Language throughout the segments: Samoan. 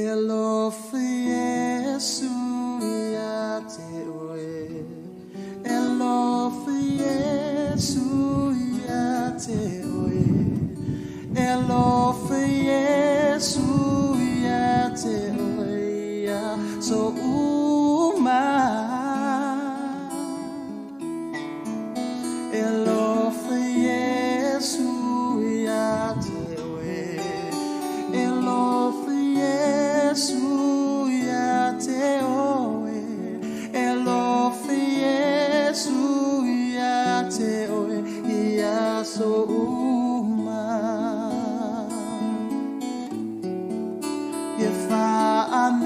E alofa Iesu ia te oe E alofa Iesu ia te oe E alofa Iesu ia te oe Ia so uma E alofa Iesu ia te oe E alofa Iesu ia te oe E alofa Iesu ia te oe Ia so uma Ia faaneneina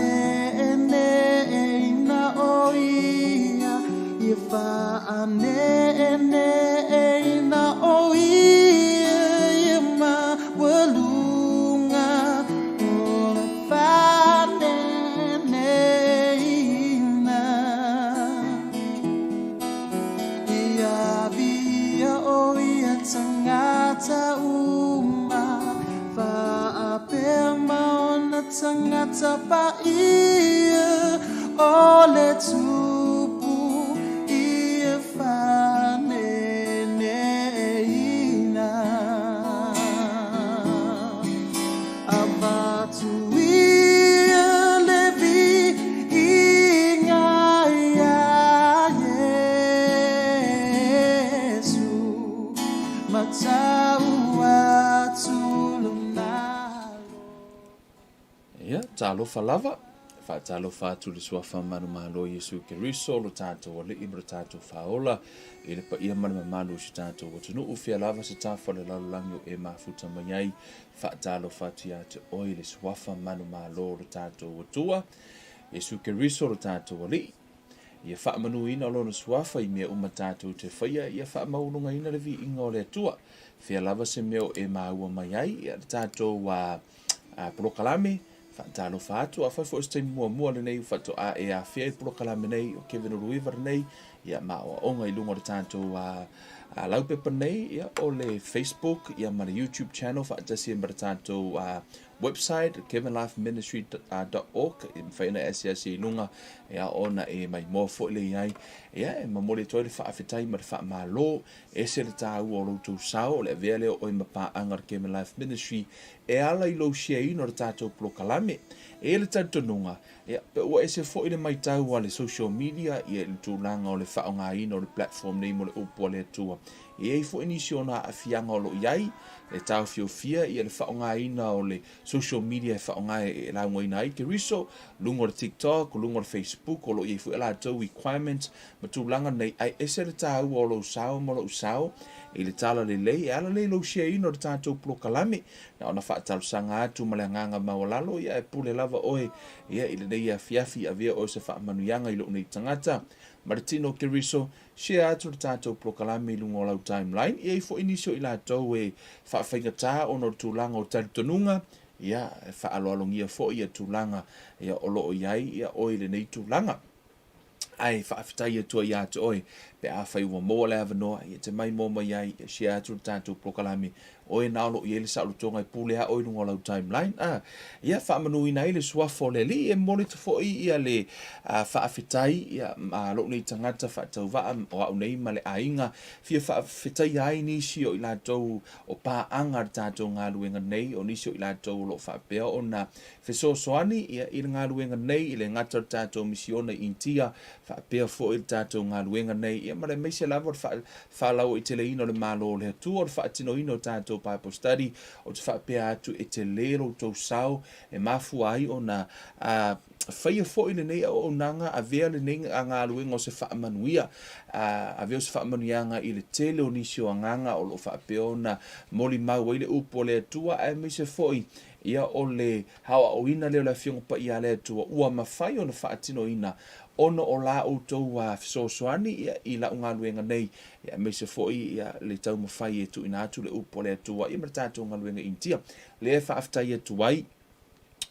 o ia Ia faaneneina o ia Ia maualuga o le faaneneina Ia avia o ia tagata uma Faapea ma ona tagata paia O le Tupu ia faaneneina Avatu ia le viiga iā Iesu Matau atu lona Ia, talofa lava, faatalofa atu i le Suafa manumalo o Iesu Keriso, lo tatou Alii ma lo tatou Faaola, i le paia ma le mamalu o si tatou atunuu, fea lava se tafa o le lalolagi o e mafuta mai ai, faatalofa atu ia te oe i le Suafa manumalo o lo tatou Atua, Iesu Keriso lo tatou Alii. Ia faamanuina Lona Suafa i mea uma tatou te faia, ia faamaualugaina le viiga o le Atua. Fea lava se mea o e maua mai ai, ia le tatou a, a polokalame, faatalofa atu. Afai foi o se taimi muamua lenei faatoa e afea i le polokalame nei o Kevin Uluiva lenei, ia ma aoaoga i luga o le tatou a, a laupepa nei, ia o le Facebook, ia ma le YouTube channel faatasi ai ma le tatou a, website kevinlifeministry.org e mafai ona e asiasi i luga ia ona e maimoa foi le i ai ia e momoli atu ai le faafetai ma le faamalo ese le taua o lo outou sao o le avea lea o oe ma paaga o le Kevin Life Ministry e ala i lou shareina o le tatou polokalame e i ai le talitonuga ia pe ua ese foi le maitau a le social media ia i le tulaga o le faaaogaina o le platform nei mo le upu a le Atua E i ai foi nisi ona aafiaga o lo o i ai, e taofiofia ia le faaaogaina o le social media e faaaoga e laugaina ai Keriso, luga o le TikTok, luga o le Facebook, o lo o i ai foi a latou requirements ma tulaga nei, ae ese le taua o lou sao ma lou sao i le talalelei e ala lea i lou share-ina o le tatou polokalame. Na ona faatalosaga atu ma le agaga maualalo, ia e pule lava oe ia i lenei afiafi, avea oe o se faamanuiaga i lou nei tagata ma le tino o Keriso. Share atu le tatou polokalame i luga o lau timeline. E i ai foi nisi o i latou e faafaigata ona o le tulaga o talitonuga, ia, e faaaloalogia foi ia tulaga ia o lo o i ai ia oe i lenei tulaga. Ae faafetai atu ai ia te oe pe afai ua maua le avanoa, ia te maimoa mai ai, ia share atu le tatou polokalame Oe na o lo o i ai le saolotoga e pule a oe i luga o lau timeline. A, ia faamanuina ai le suafa o le Alii, e momoli atu foi ia le faafetai ia a lou nei tagata faatauvaa o au nei ma le aiga, fia faafetaia ai nisi o i latou o paaga i le tatou galuega nei, o nisi o i latou o lo o faapea ona fesoasoani ia i le galuega nei, e le gata o le tatou misiona i Initia, faapea foi le tatou galuega nei, ia ma le aemaise lava o le faalauaiteleina o le Malo o le Atua, o le faatinoina o tatou Bible study, ou te faapea atu e tele lo outou sao e mafua ai ona faia foi lenei auaunaga, avea lenei galuega o se faamanuia, avea o se faamanuiaga i le tele o nisi o agaga o lo o faapea ona molimau ai le upu a le Atua, aemaise foi ia o le aoaoina lea o le Afioga Paia a le Atua ua mafai ona faatinoina ona o la outou fesoasoani ia i lau galuega nei, ia aemaise foi ia le taumafai e tuuina atu le upu a le Atua ia ma le tatou galuega Initia. Lea e faafetai atu ai.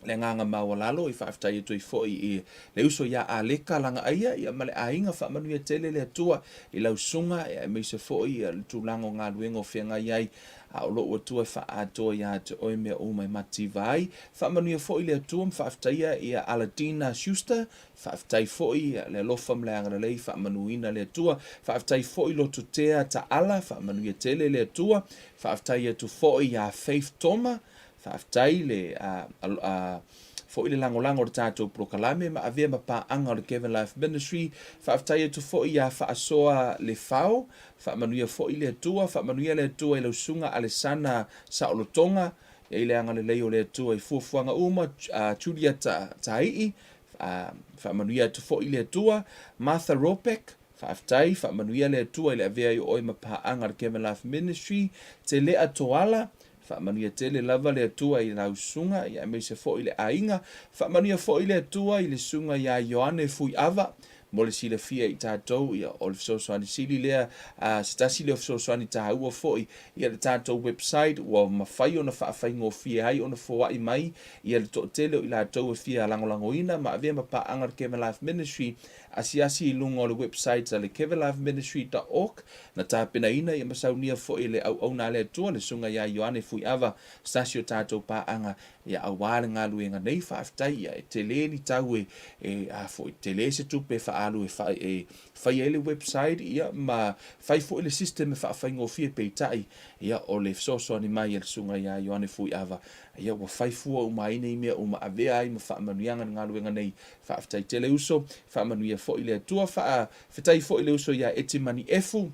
Le agaga maualalo i faafetai atu ai foi i le uso ia Aleka Lagaaia ia ma le aiga faamanuia tele le Atua i lau susuga ia aemaise foi ia le tulaga o galuega o feagai ai a o lou Atua e faaatoa ia te oe mea uma e mativa ai. Faamanuia foi le Atua ma faafetaia ia Aladina Schuster, faafetai foi ia le alofa ma le agalelei faamanuina le Atua. Faafetai foi Lototea Taala, faamanuia tele le Atua. Faafetai atu foi ia Faith Toma, Faafetai le a foi le lagolago o le tatou polokalame ma avea ma paaga o le Kevin Life Ministry. Faafetai atu foi ia Faasoa Lefao, faamanuia foi le Atua, faamanuia le Atua i lau susuga Alesana Saolotoga, i ai le agalelei o le Atua i fuafuaga uma, Julia Taii, faamanuia atu foi le Atua, Martha Ropek, Faafetai, faamanuia le Atua i le avea ai o oe ma paaga a le Kevin Life Ministry, Telea Toala, Faamanuia tele lava le Atua i lau susuga, ia aemaise foi le aiga. Faamanuia foi le Atua i le susuga ia Ioane Fuiava, mo le silafia i tatou, ia o le fesoasoani sili lea, a se tasi lea o fesoasoani taua foi ia le tatou website ua mafai ona faafaigofie ai ona foai mai ia le toatele o i latou e fia lagolagoina ma avea ma paaga le Kevin Life Ministry Asiasi i luga o le website a le keveloveministry.org, na tapenaina ia ma saunia foi e le auauna a le Atua, le Susuga ia Ioane Fuiava, se tasi o tatou paaga, ia aua le galuega nei. Faafetai ia, e tele ni tau e, e, a foi, tele se tupe e faaalu e, fa, e fai ai le website, ia, ma fai foi le system e faafaigofie, peitai, ia, o le fesoasoani mai a le Susuga ia Ioane Fuiava, ia, ua fai fua uma ai nei mea uma, avea ai ma faamanuiaga le galuega nei. Faafetai tele uso, faamanuia foi le Atua, faafetai foi le uso ia Etimani Efu,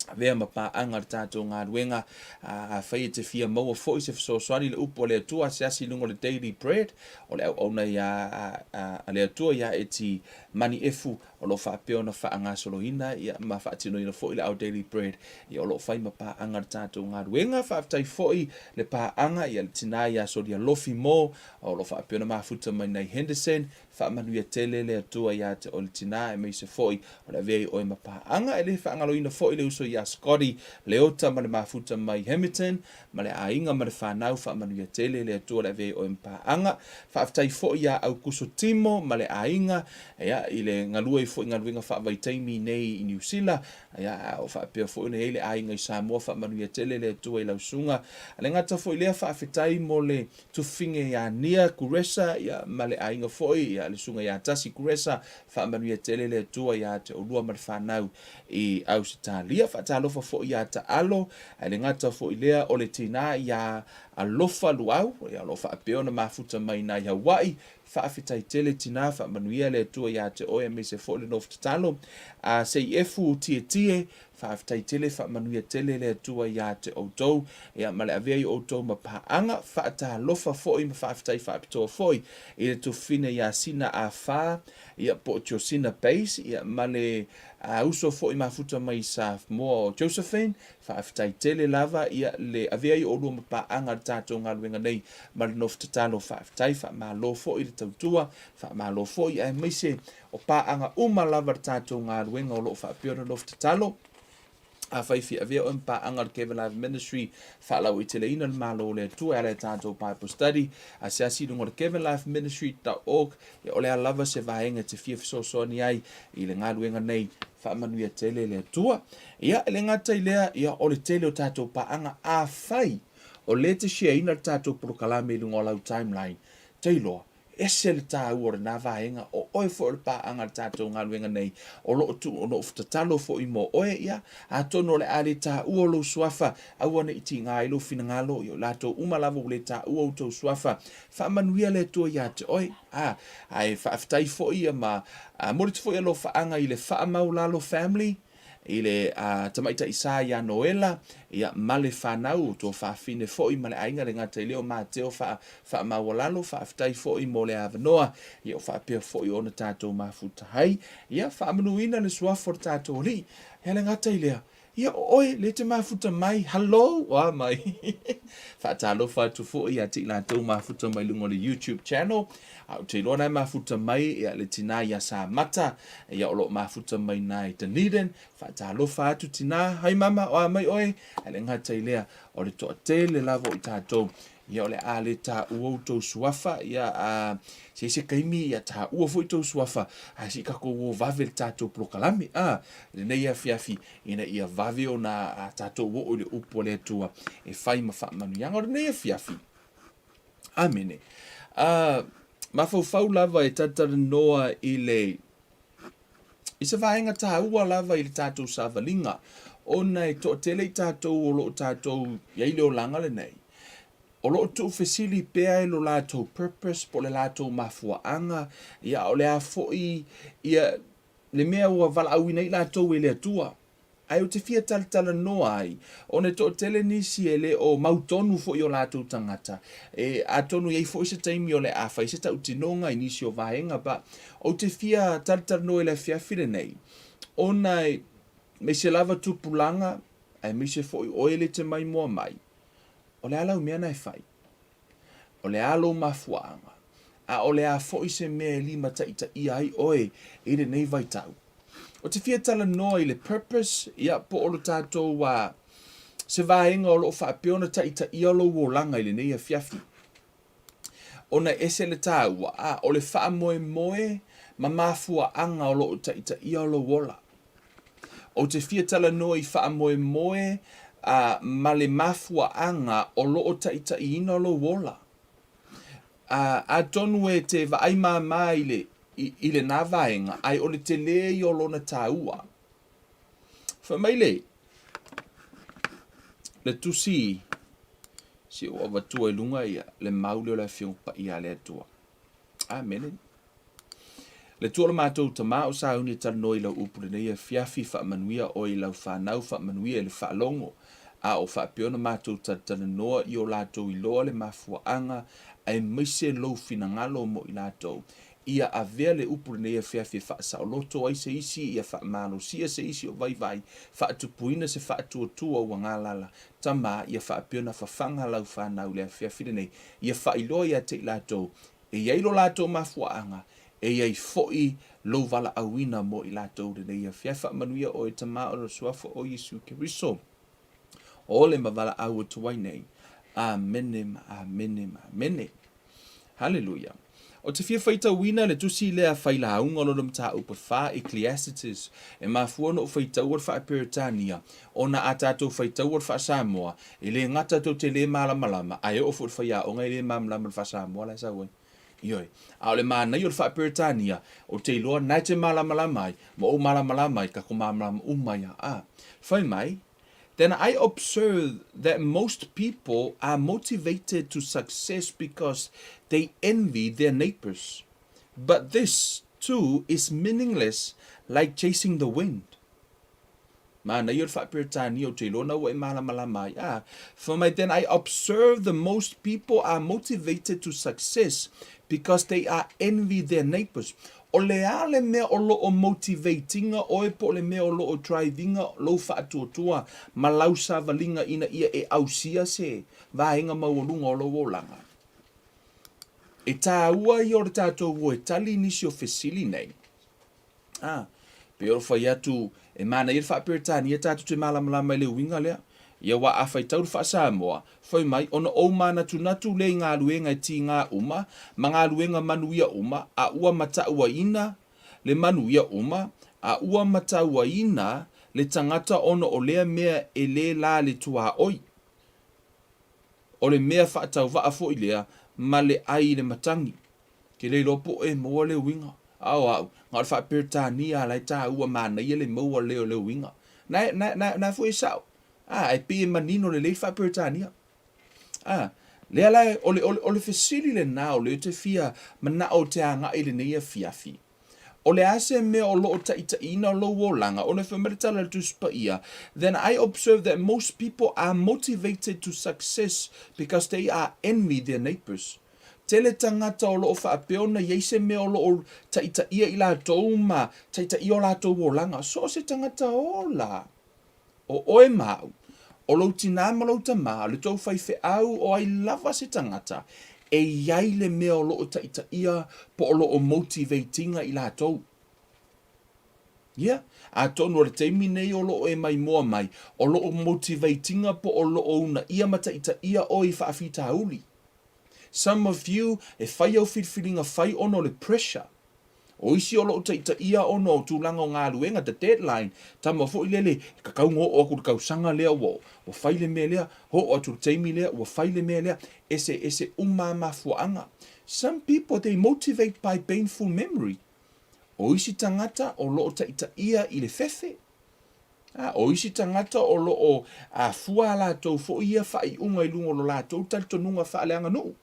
avea ma paaga le tatou galuega. Afai e te fia maua foi se fesoasoani i le upu a le Atua, asiasi i luga o le Daily Bread, o le auauna ia a le Atua ia Etimani Efu, o lo o faapea ona faagasoloina ia ma faatinoina foi le Our Daily Bread, ia o lo o fai ma paaga le tatou galuega. Faafetai foi le paaga ia le tina ia Solia Lofi Mo, O lo o faapea ona mafuta mai nai Henderson, faamanuia tele le Atua ia te oe le tina, aemaise foi o le avea i oe ma paaga. E le faagaloina foi le uso ia Scotty Leota ma le mafuta mai Hamilton, ma le aiga ma le fanau, faamanuia tele le Atua le avea i oe ma paaga. Faafetai foi ia Aukuso Timo ma le aiga, ia, i le galue ai foi i galuega faavaitaimi nei i Niu Sila, ia, a o faapea foi ona i ai le aiga i Samoa, faamanuia tele le Atua i lau susuga. A le gata foi i lea, faafetai mo le Tufine ia Nia Kuresa ia ma le aiga foi ia le susuga ia Tasi Kuresa, faamanuia tele le Atua ia te oulua ma le fanau i Ausetalia. Faatalofa foi ia Taalo, ae le gata foi lea o le tina ia Alofa Luau, ia o lo o faapea ona mafuta mai nai Hawaii. Faafetai tele tina, faamanuia le Atua ia te oe aemaise foi le nofo tatalo. A Seiefu Tietie, Faafetai tele, faamanuia tele le Atua ia te outou, ia ma le avea i outou ma paaga, faatalofa foi ma faafetai faapitoa foi i le tufine ia Sina Afa, ia po o Josina Base, ia ma le uso foi mafuta mai Samoa o Josephine, faafetai tele lava ia le avea i oulua ma paaga i le tatou galuega nei ma le nofo tatalo, faafetai, faamalo foi le tautua, faamalo foi aemaise O paaga uma lava le tatou galuega o lo o faapea ona nofo tatalo. Afai fia avea oe ma paaga o le Kevin Live Ministry, faalauaiteleina le Malo o le Atua e ala i tatou Bible Study, asiasi i luga o le kevinlifeministry.org, ia o le a lava se vaega e te fia fesoasoani ai i le galuega nei, faamanuia tele le Atua. Ia, e le gata i lea, ia, o le tele o tatou paaga, afai o lea e te share ina le tatou polokalame i luga o lau timeline, te iloa, Ese le taua o lena vaega, o oe foi o le paaga a le tatou galuega nei, o lo o tuu, o lo o tatalo foi mo oe, ia, atonu o le a le taua lou suafa, aua ne i tiga ai lou finagalo, ia o latou uma lava ua le taua outou suafa, faamanuia le Atua ia te oe, a, ae faafetai foi ia ma, a, momoli atu foi alofaaga i le Faamaulalo Family, i le tamaitai sa ia Noela, ia, ma le fanau, o tuafafine foi ma le aiga, le gata i lea o Mateo faa, faamaualalo, faafetai foi mo le avanoa, ia, o faapea foi ona tatou mafuta ai, ia, faamanuina le suafa o le tatou Alii, ia le gata i lea, ia, o oe, le te mafuta mai, hello, oa mai, faatalofa atu foi ia te i latou mafuta mai luga o le YouTube channel, A ou te iloa na e mafuta mai ia le tina ia Samata, ia o lo o mafuta mai na i Dunedin, faatalofa atu tina, hai mama, o a mai oe, ae le gata i lea, o le toatele lava o i tatou Ia o le a le taua outou suafa, ia a se isi taimi ia taua foi tou suafa, ae se i tatou o vave i le tatou polokalame, a, lenei afiafi, ina ia vave ona tatou oo i le upu a le Atua e fai ma faamanuiaga o lenei afiafi. Amene. A, mafaufau lava e talatalanoa i le i se vaega taua lava i le tatou savaliga, ona e toatele i tatou o lo o tatou i ai le olaga lenei, o lo o tuufesili pea i lo latou purpose po o le latou mafuaaga, ia a o le a foi ia le mea ua valaauina ai latou e le Atua. Ae ou te fia talatalanoa ai, ona e toatele nisi e le o mautonu foi o latou tagata, e atonu e i ai foi se taimi o le a fai se tautinoga i nisi o vaega, but ou te fia talatalanoa i le afiafi lenei, ona aemaise lava tupulaga, aemaise foi oe le te maimoa mai, o le a lau mea na e fai? O le a lou mafuaaga? A o le a foi se mea e limataitaia ai oe i lenei vaitau? Ou te fia talanoa i le purpose, ia, po o le tatou, a, se vaega o lo o faapea ona taitaia lou olaga i lenei afiafi. Ona e ese le taua, a, o le faamoemoe ma mafuaaga o lo o taitaia lou ola. Ou te fia talanoa i faamoemoe a, ma le mafuaaga o lo o taitaiina lou ola. A, atonu e te vaai māmā i le, i, i lenā vaega, ae o le telē ia o lona tāua. Fai mai le, le tusi, se ua avatua i luga ia le mau lea o le Afioga Paia a le Atua. Amene. Le Atua o le matou Tama o sauni e talanoa i lau upu lenei afiafi, faamanuia oe i lau fanau, faamanuia i le faalogo, a o faapea ona matou talatalanoa i o latou iloa le mafuaaga aemaise lou finagalo mo i latou. Ia avea le upu lenei afiafi e faasaoloto ai se isi, ia faamalosia se isi o vaivai, faatupuina se faatuatua ua galala. Tama, ia faapea ona fafaga lau fanau i le afiafi lenei, ia faailoa ia te i latou E i ai lo latou mafuaaga, e i ai foi lou valaauina mo i latou lenei afiafi. Faamanuia oe, Tama o le Suafa o Iesu Keriso, o le ma valaau atu ai nei. Amene ma amene ma amene. Haleluia. Ou te fia faitauina le tusi lea failauga o lona mataupu e fa, Ecclesiastes, e mafua ona ou faitaua le faa-Peretania, ona a tatou faitaua le faa-Samoa, E le gata tou te le malamalama, ae oo foi i le faiaoga e le malamalama i le faa-Samoa la e sau ai. Ioe. A o le manaia o le faa-Peretania, ou te iloa na e te malamalama ai, ma ou malamalama ai, tatou malamalama uma ai lava. A. Fai mai, Then I observe that most people are motivated to success because they envy their neighbors. But this, too, is meaningless, like chasing the wind. Manaia o le faa-Peretania, ou te iloa na ua e malamalama ai. A, fai mai, Then I observe the most people are motivated to success because they are envy their neighbors. O le a le mea o lo o motivate-ina oe po o le mea o lo o drive-ina lou faatuatua ma lau savaliga ina ia e ausia se vaega maualuga o lou olaga? E tāua ia o le tatou o e tali nisi o fesili nei. Ā, pei o fai atu, e manaia le faa-Peretania tatou te malamalama i le uiga lea. Ia aua a faitau le faa-Samoa, fai mai, ona ou manatunatu lea i galuega e tigā uma, ma galuega manuia uma, a ua matauaina le manuia uma, a ua matauaina le tagata ona o lea mea e le la le tuaoi. O le mea faatauvaa foi lea ma le ai i le matagi. Ke le iloa po o e maua le uiga. A o au, na o le faa-Peretania la e taua manaia le maua lea o le uiga. Na, na, na, na foi e sao. A, ae pei e manino lelei le faa-Peretania. A, lea la, o le, o le, o le fesili lenā o lea ou te fia manao ou te agai i lenei afiafi. O le a se mea o lo o taitaiina lou olaga, ona e fai mai le tala a le Tusi Paia, Then I observe that most people are motivated to success because they are envy their neighbors. Tele tagata o lo o faapea ona i ai se mea o lo o taitaia i latou ma taitaia o latou olaga. So o se tagata ola. O oe ma au, o lou tinā ma lou tamā, o le tou faifeau o ai lava se tagata e i ai le mea o lo o taitaia po o lo o motivate-ina i latou. Ia, atonu o le taimi nei o lo o e maimoa mai, o lo o motivate-ina po o lo o uunaia ma taitaia oe i faafitauli. Some of you, e fai au filifiliga fai ona o le pressure. O isi o lo o taitaia ona o tulaga o galuega, the deadline, tama foi lele, e tatau ona oo atu i le tausaga lea ua ua fai le mea lea, oo atu i le taimi lea ua fai le mea lea. Eseese uma lava mafuaaga. Some people they motivate by painful memory. O isi tagata o lo o taitaia i le fefe. A, o isi tagata o lo o afua a latou foi ia faaiuga i luga o lo latou talitonuga faaleaganuu.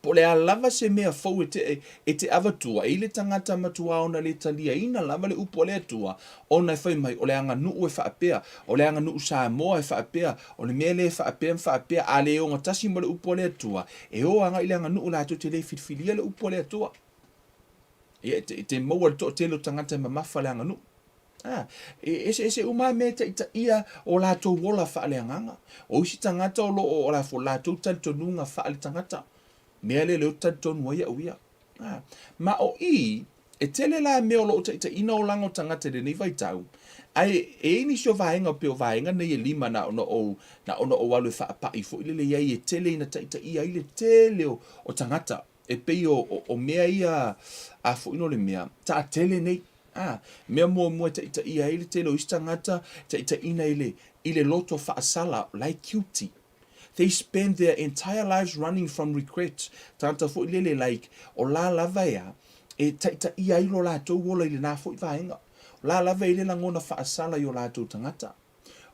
Po o le a lava se mea fou e te, e te avatua, e i le tagata matua ona le taliaina lava le upu a le Atua, ona e fai mai, o le aganuu e faapea, o le aganuu Samoa e faapea, o le mea lea e faapea ma faapea, a le ogatasi ma le upu a le Atua, e o agai i le aganuu latou te le filifilia le upu a le Atua. Ia, e te, e te maua le toatele o tagata e mamafa le aganuu. A, e eseese uma lava mea e taitaia o latou ola faaleagaga. O isi tagata o lo o o la latou talitonuga faaletagata. Mea lea lea ou te talitonu ai au ia. A, ma o i, e tele la mea o lo o taitaiina olaga o tagata i lenei vaitau, ae e i ai nisi o vaega pei o vaega nei e lima na ona ou, na ona ou alu e faapai foi lele i ai e tele ina taitaia ai le tele o, o tagata. E pei o, o, o mea ia a foi no le mea, taatele nei. A, mea muamua e taitaia ai le tele o isi tagata, taitaiina i le, i le loto faasala, like guilty. They spend their entire lives running from regret. Tagata foi lele like, o la lava e a, e taitaia ai lo latou ola i lena foi vaega. O la lava e i le lagona faasala i o latou tagata.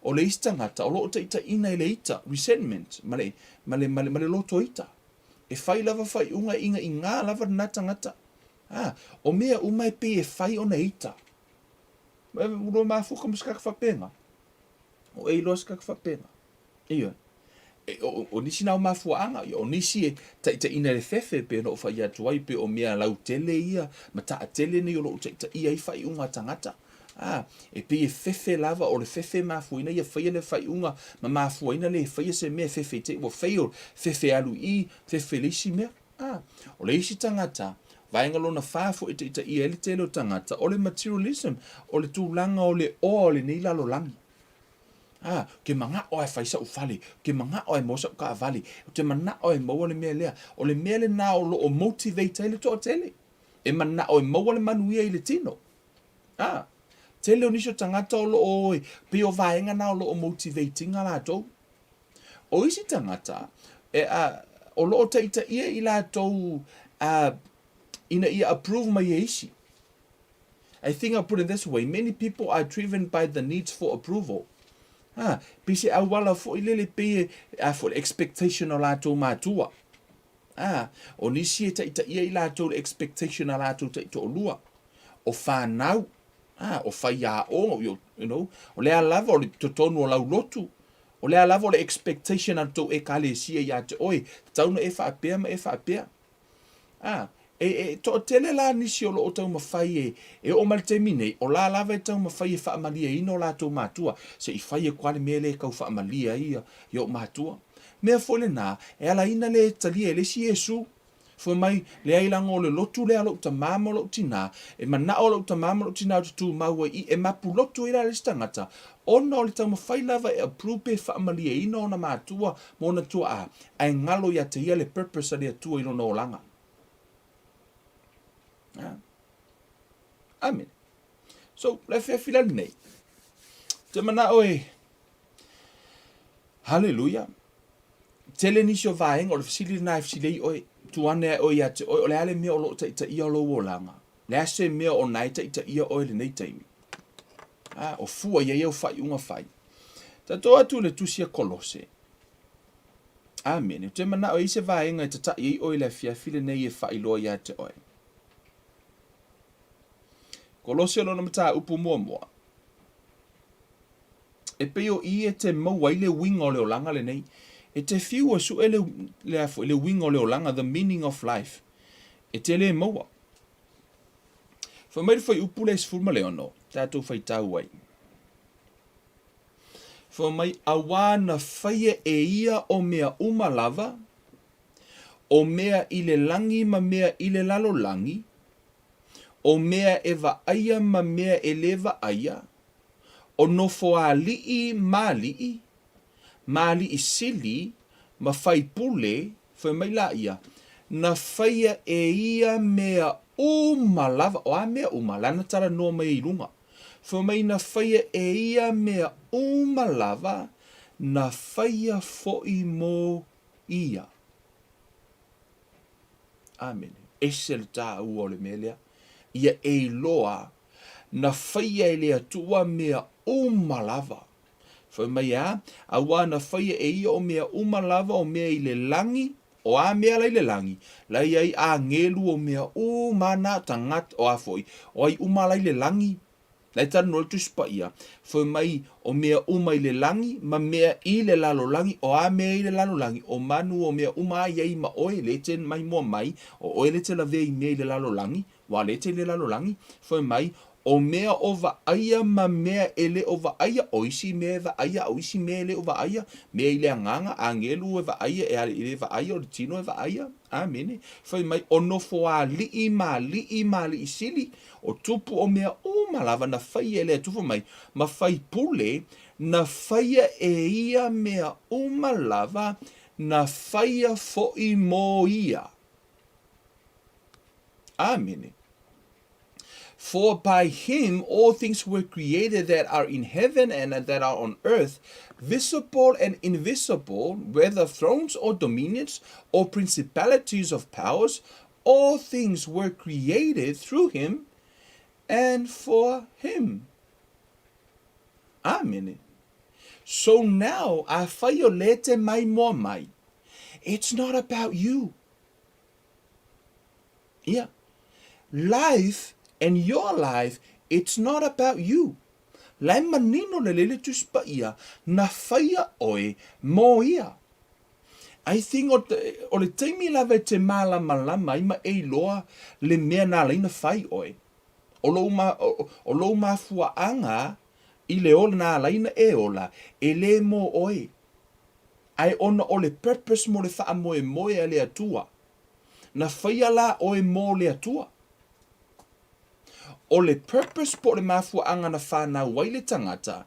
O le isi tagata, o lo o taitaiina i le ita, resentment, ma le, ma le, ma le, ma le loto ita. E fai lava faaiuga e igaigā lava lena tagata. Ā, o mea uma e pei e fai ona e ita. Ua mafuka ma se kaka faapena. O e iloa se kaka faapena. Ioe. E, o, o nisi na o mafuaaga, o nisi e taitaiina i le fefe pe ona o fai atu ai, pe o mea lautele ia, ma taatele nei o lo o taitaia ai faaiuga a tagata. Ā, e pei e fefe lava, o le fefe e mafuaina ia faia le faaiuga, ma mafuaina le faia se mea e fefe i te i ua fail, fefe alu i i, fefe i le isi mea. Ā, o le isi tagata, vaega lona fa foi e taitaia ai le tele o tagata, o le materialism, o le tulaga o le oa o lenei lalolagi. Ā, ou te manao lava e fai sa'u fale, ou te manao lava e maua sa'u taavale, ou te manao e maua le mea lea. O le mea lena o lo o motivate ai le toatele, e manao e maua le manuia i le tino. Ā, tele o nisi o tagata o lo o oi, pei o vaega na o lo o motivate ina latou. O isi tagata, e, a, o lo o taitaia i latou a, ina ia approve mai e isi. I think I'll put it this way, many people are driven by the needs for approval. Ha, pei se auala foi lele pei e, a, for expectation o latou matua. Ā, o nisi e taitaia i latou le expectation a latou taitoalua, o whanau, ā, o whaiāonga, you know, o le a lava o le totonu o lau lotu, o le a lava o le expectation a le tou ekalesia ia te oe, tatau ona e faapea ma e faapea. Ā, e, e toatele la nisi o lo o taumafai e, e oo mai le taimi nei, o la lava e taumafai e faamalieina o latou matua, se i fai atu lava le mea lea e tau faamalie ai ia, i ou matua. Mea foi lena, e alaina le talia e le isi Iesu. Fai mai, Leai leaga o le lotu lea a lou tamā ma lou tinā, e manao lou tamā ma lou tinā ou te tumau ai i, e mapu lotu ai la le isi tagata, ona o le taumafai lava e approve pe faamalieina ona matua ma ona tuaā, ae galo ia te ia le purpose a le Atua i lona olaga. Amene. So, le afiafi la lenei, te manao e, Haleluia. Tele nisi o vaega o le fesili lena e fesili ai oe, tuu ane ae oe ia te oe, o le a le mea o lo o taitaia lou olaga? Le a se mea o na e taitaia oe i lenei taimi? A, o fua i ai au faaiuga fai. Tatou atu i le tusi a Kolose. Amene. Ou te manao e i ai se vaega e tatai ai oe i le afiafi lenei e faailoa ia te oe. Kolose lona mataupu muamua. E pei o i e te maua ai le uiga o le olaga lenei. E te fiu e sue le, le a foi, le uiga o le olaga, the meaning of life. E te le maua. Fai mai le fuaiupu lea 16, tatou faitau ai. Fai mai, auā na faia e ia o mea uma lava, o mea i le lagi ma mea i le lalolagi, o mea e vaaia ma mea e le vaaia, o nofoalii ma alii, ma alii sili, ma faipule, Fai mai laia, Na faia e ia mea uma lava, o a mea uma? Lana talanoa mai ai i luga. Fai mai na faia e ia mea uma lava, na faia foi mo ia. Amene. Ese le taua o le mea lea. Ia e iloa, na faia e le Atua mea uma lava. Fai mai e a? Auā na faia e ia o mea uma lava o mea i le lagi, o a mea la i le lagi, la i ai āgelu o mea uma na tagata, o a foi, o ai uma la i le lagi, la e talanoa le Tusi Paia, fai mai o mea uma i le lagi ma mea i le lalolagi, o a mea i le lalolagi, o manu o mea uma a i ai ma oe, le te maimoa mai, o oe le te lavea i mea i le lalolagi, Ua lete i le lalolagi, fai mai, o mea o vaaia ma mea e le o vaaia, o isi mea e vaaia a o isi mea e le o vaaia, mea i le agaga, agelu e vaaia, e le vaaia, o le tino e vaaia. Amene. Fai mai, o nofoalii ma alii ma alii sili, o tupu o mea uma lava na faia e le Atua, fai mai, ma faipule, na faia e ia mea uma lava, na faia foi mo ia. Amene. For by him all things were created that are in heaven and that are on earth, visible and invisible, whether thrones or dominions or principalities of powers, all things were created through him and for him. Amene. So now, afai o le te maimoa mai, it's not about you. Yeah. Life and your life, it's not about you. Lae manino lelei le Tusi Paia, na whaia oe mō ia. I think o, te, o le taimi lava e te mālamalama ai ma e iloa le mea nā laina whai oe. O lou, ma, o, o lou mafuaaga i le ola nā laina e ola, e lē mō oe. Ae ona o le purpose mo le faamoemoe a le Atua, na faia la oe mo le Atua. O le purpose po o le mafuaaga na fanau ai le tagata,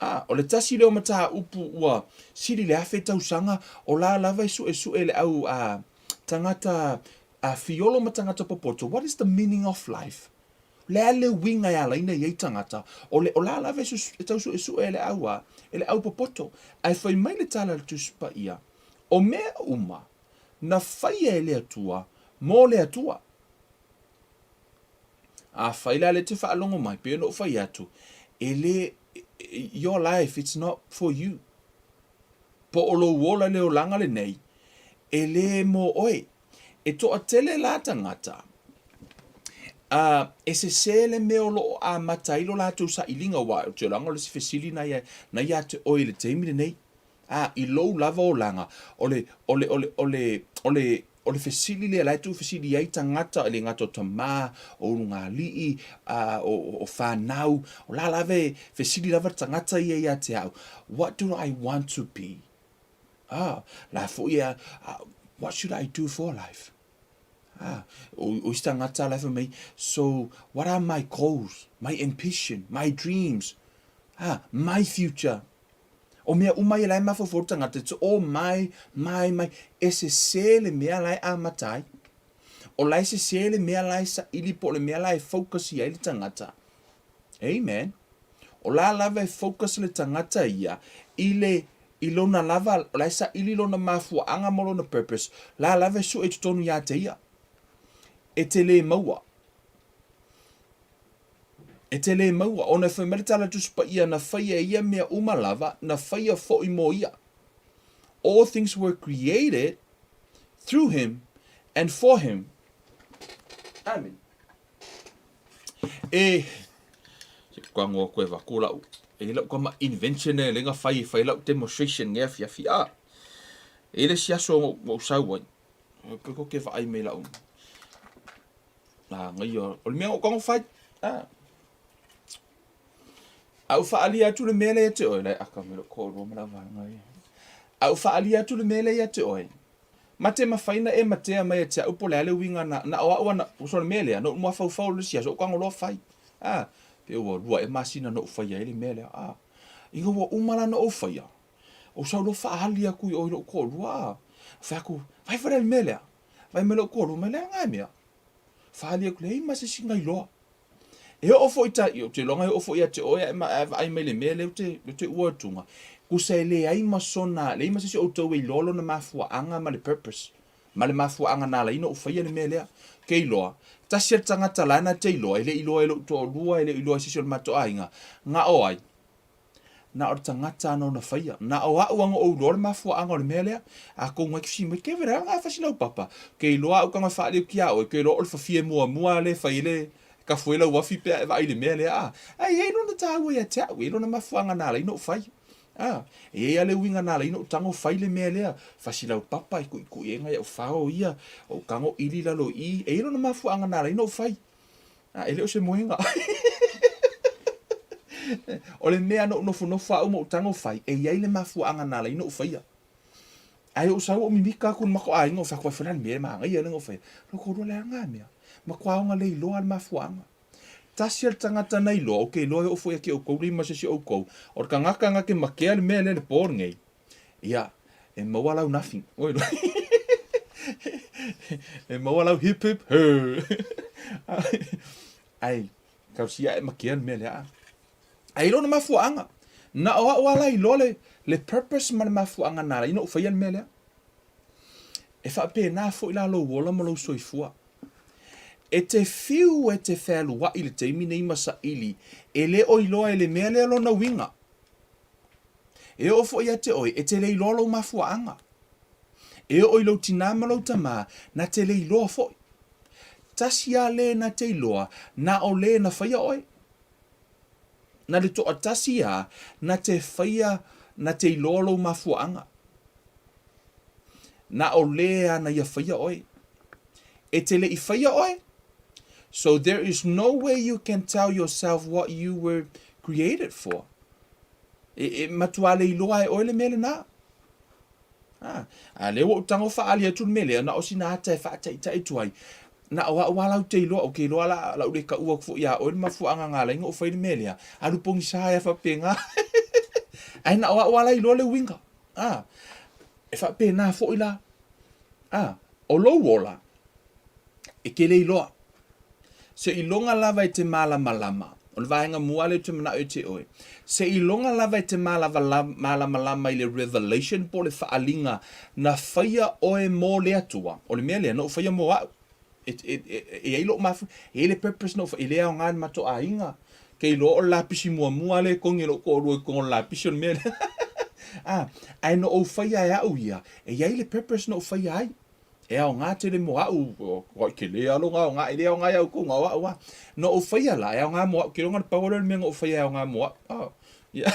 a, o le tasi lea o mataupu ua sili le afe tausaga o la lava e suesue e le au a, tagata a fiolo ma tagata popoto, what is the meaning of life? Le a le uiga e alaina i ai tagata, o le o la lava e tau suesue e le au a, e le au popoto. Ae fai mai le tala a le Tusi Paia, o mea uma na faia e le Atua mo le Atua. Afai la le te faalogo mai, pei ona ou fai atu, e le, your life, it's not for you. Po o lou ola le olaga lenei, e le mo oe. E toatele la tagata, a, e sesē le mea o lo o amata ai lo latou sailiga, aua ou te iloa o le isi fesili na ia, na ia te oe i le taimi lenei, a, i lou lava olaga, o le, o le, o le, o le, o le, o le fesili lea la e tuufesili ai tagata, e le gata o tamā, o ulugalii, a, o, o, o fanau, o la lava e fesili lava le tagata ia ia te au, what do I want to be? Ah, la foi e, ah, what should I do for life? Ah, o, o isi tagata la fai mai, so what are my goals, my ambition, my dreams, ah, my future? O mea uma ia la e mafaufau le tagata, it's all my, my, my, e sesē le mea la e amata ai. O la e sesē le mea la e saili po o le mea la e focus i ai le tagata. Amen. O la lava e focus le tagata ia i le i lona lava, o la e saili lona mafuaaga ma lona purpose, la lava e sue i totonu ia te ia. E te lē maua. E te lē maua. Ona e fai mai le tala Tusi Paia, na faia e ia mea uma lava, na faia foi mo ia. All things were created through him and for him. Amen. E, se kuango koe va ku lau, e lau kama invention e lenga fai e fai lau demonstration nge afi afi a. E le si aso ngo sau ai. E pe ko ke vaai me lau. Na ngai o le mea o kango fai. A. A u whaalia atu le mea le ia te oe, lai aka me lo ko rua ma lau vaenga ia. A u whaalia atu le mea le ia te oe, Ma te mawhai na e matea mai e te au po le a le uiga na, na o au ana, so le mea lea, noʻu mafaufau le isi aso, ou kago loa fai. A, pe ua lua ea masina noʻu faia ai le mea lea. A, ina ua uma la na ou faia, ou sau loa faahali aku i o i lou toalua. A, Fai atu, Vaai fale le mea lea. Vaai mai lou toalua mai, Leaga e mea. Faali atu, Leai ma se isi na iloa. E oo foi ta, ou te iloa e oo foi ia te oe a e vaai mai i le mea lea ou te, ou te ua atuga, tusa e leai ma sona, leai ma se isi o outou e iloa lona mafuaaga ma le purpose, ma le mafuaaga na ala ai ona ou faia le mea lea. Ke iloa, tasi a le tagata la na te iloa, e le i iloa e lou toalua, e le i iloa e se isi o le matou aiga, na o ai? Na o le tagata ana ona faia. Na o a'u ana ou iloa le mafuaaga o le mea lea. Atonu ai fesili mai, Kevin, a nga fasi lau papa? Ke iloa a'u tago e faali atu ia oe, ke iloa o le fafie muamua a lea e fai ai le kafu ai lau afi pe a e vaai i le mea lea, a. Ae i ai lona taua ia te a'u, e i ai lona mafuaaga na ala ai ona ou fai. A, e i ai a le uiga na ala ai ona ou tago fai le mea lea, fasi lau papa e tuitui ai nai a'u fao ia, ou tago ili i lalo i i, e i ai lona mafuaaga na ala ai ona ou fai. A, e le o se moega. O le mea na ou nofonofo au ma ou tago fai, e i ai le mafuaaga na ala ai ona ou faia. Ae ou sau ou mimika atu i le matou aiga, ou fai atu ai, o le a le mea e manaia lea na ou faia? Lou toalua le a mea? Matua aoga le iloa le mafuaaga. Tasi a le tagata na iloa, ou te iloa e oo foi ia te outou le ma se isi o outou, o le tagata na te matea le mea lea i le po lenei, Ia, e maua lau nothing. Oi loa. E maua lau hip hip her. Ai, tausia e makia le mea lea. Ai lona mafuaaga. Na o a'u ala iloa le, le purpose ma le mafuaaga na ala ai ona ou faia le mea lea. E faapena foi la lou ola ma lou soifua. E te fiu e te fealuai i le taimi nei ma saili, e le o iloa e le mea lea lona uiga. E oo foi ia te oe, e te le iloa lou mafuaaga. E oo i lou tinā ma lou tamā, na te le iloa foi. Tasi a le na te iloa, na o le na faia oe. Na le toatasi a na te faia, na te iloa lou mafuaaga. Na o le a na ia faia oe. E te le i faia oe? So there is no way you can tell yourself what you were created for. E, e matua le iloa e oe le mea lenā. A, a lea ua ou tago faaali atu le mea lea, na o sina ata e faataitai atu ai. Na o a'u lava la ou te iloa, ou te iloa la, la ou le taua atu foi iā oe le mafuaaga na ala ai ona ou fai le mea lea, alu pogisa ai a faapena. Ae na o a'u lava la e iloa le uiga. A, e faapena foi la. A, o lou ola, e te le iloa. Seiloga lava e te malamalama, o le vaega mua lea ou te manao ia te oe, seiloga lava e te malamalama i le revelation po o le faaaliga na faia oe mo le Atua, o le mea lea na ou faia mo au. E, e, e, e i ai lou mafu, e i ai le purpose na ou faia, e le aoga i le matou aiga. Ke iloa o le lapisi muamua lea e togi e lou toalua i totonu o le lapisi o le mea lea. Ah, ae na ou faia e au ia, e i ai le purpose na ou faia ai. E aoga tele mo a'u, ua tele lava lona aoga, e le aoga ia outou, na o a'u lava. Na ou faia la, e aoga mo a'u, ke iloa na pau lea o le mea na ou faia e aoga mo a'u. Oh, yeah.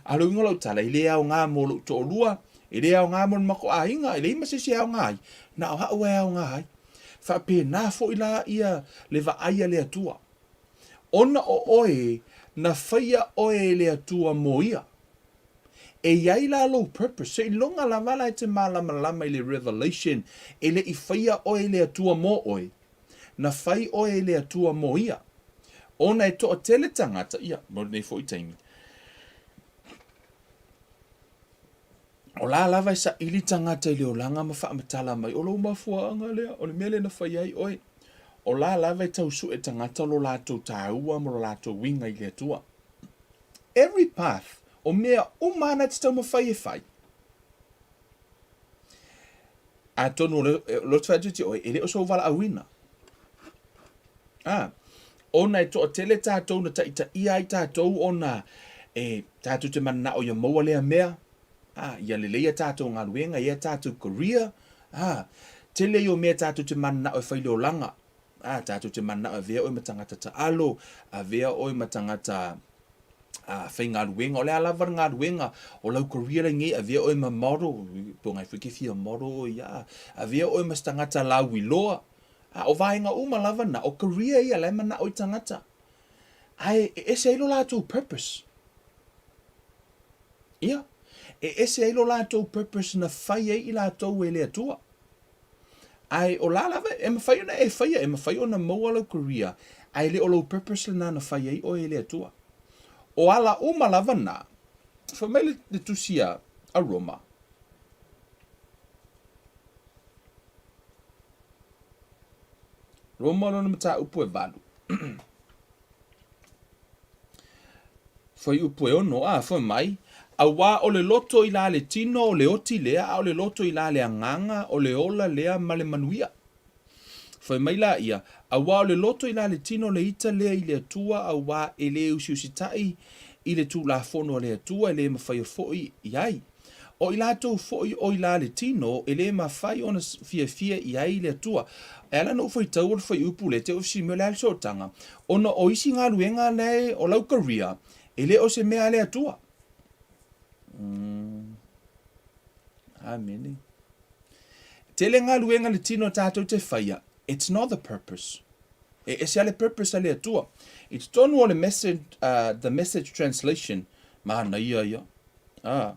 A o le uiga o lau tala, e le aoga mo lou toalua, e le aoga mo le matou aiga, e leai ma se isi e aoga ai, na o a'u e aoga ai. Faapena foi la ia le vaai a le Atua. Ona o oe, na faia oe e le Atua mo ia. E i ai la lou purpose, seiloga lava la e te malamalama i le revelation, e le i faia oe e le Atua mo oe, na fai oe e le Atua mo ia. Ona e toatele tagata, ia, mo lenei foi taimi, o la lava e saili tagata i le olaga ma faamatala mai, o lou mafuaaga lea, o le mea lea na fai ai oe. O la lava e tau sue tagata lo latou taua ma lo latou uiga i le Atua. Every path, o mea uma ana e te taumafai e fai. Atonu o le, o le fai atu ia te oe, e le o sou valaauina. A, ona e toatele tatou na taitaia ai tatou ona e tatou te mananao ia maua lea mea, a, ia lelei a tatou galuega, ia tatou career, a, tele ia o mea tatou te mananao e fai le olaga. A, tatou te mananao e avea oe ma tagata taalo, avea oe ma tagata a, faigaluega, o le a lava le galuega, o lau career lenei, avea oe ma model, po o ngai foi ke fia model oe ia, avea oe ma se tagata lauiloa, a, o vaega uma lava na, o career ia la e manao i tagata. Ae e ese ai lo latou purpose. Ia, e ese ai lo latou purpose na fai ai i latou e le Atua. Ae o la lava e mafai ona e faia, e mafai ona maua lau career, ae le o lou purpose lena na fai ai oe e le Atua. O ala uma lava na, fai mai le, le tusi a, a Roma. Roma lona mataupu e valu. Fuaiupu e ono, a, fai mai, Auā o le loto i la le tino o le oti lea, a o le loto i la le agaga o le ola lea ma le manuia. Fai mai laia, Auā o le loto i la le tino le ita lea i le Atua, auā e lē usiusitai i le Tulafono a le Atua, e lē mafaia foi i ai. O i latou foi o i la le tino, e lē mafai ona fiafia i ai le Atua. E ala ona ou faitau o le fuaiupu lea, te i ua o le a le sootaga, ona o isi galuega lae o lau career, e le o se mea a le Atua. Mm. Amene. Tele galuega le tino tatou te faia, it's not the purpose. E ese a le purpose a le Atua. I totonu o le message, the message translation, manaia ia. Ah,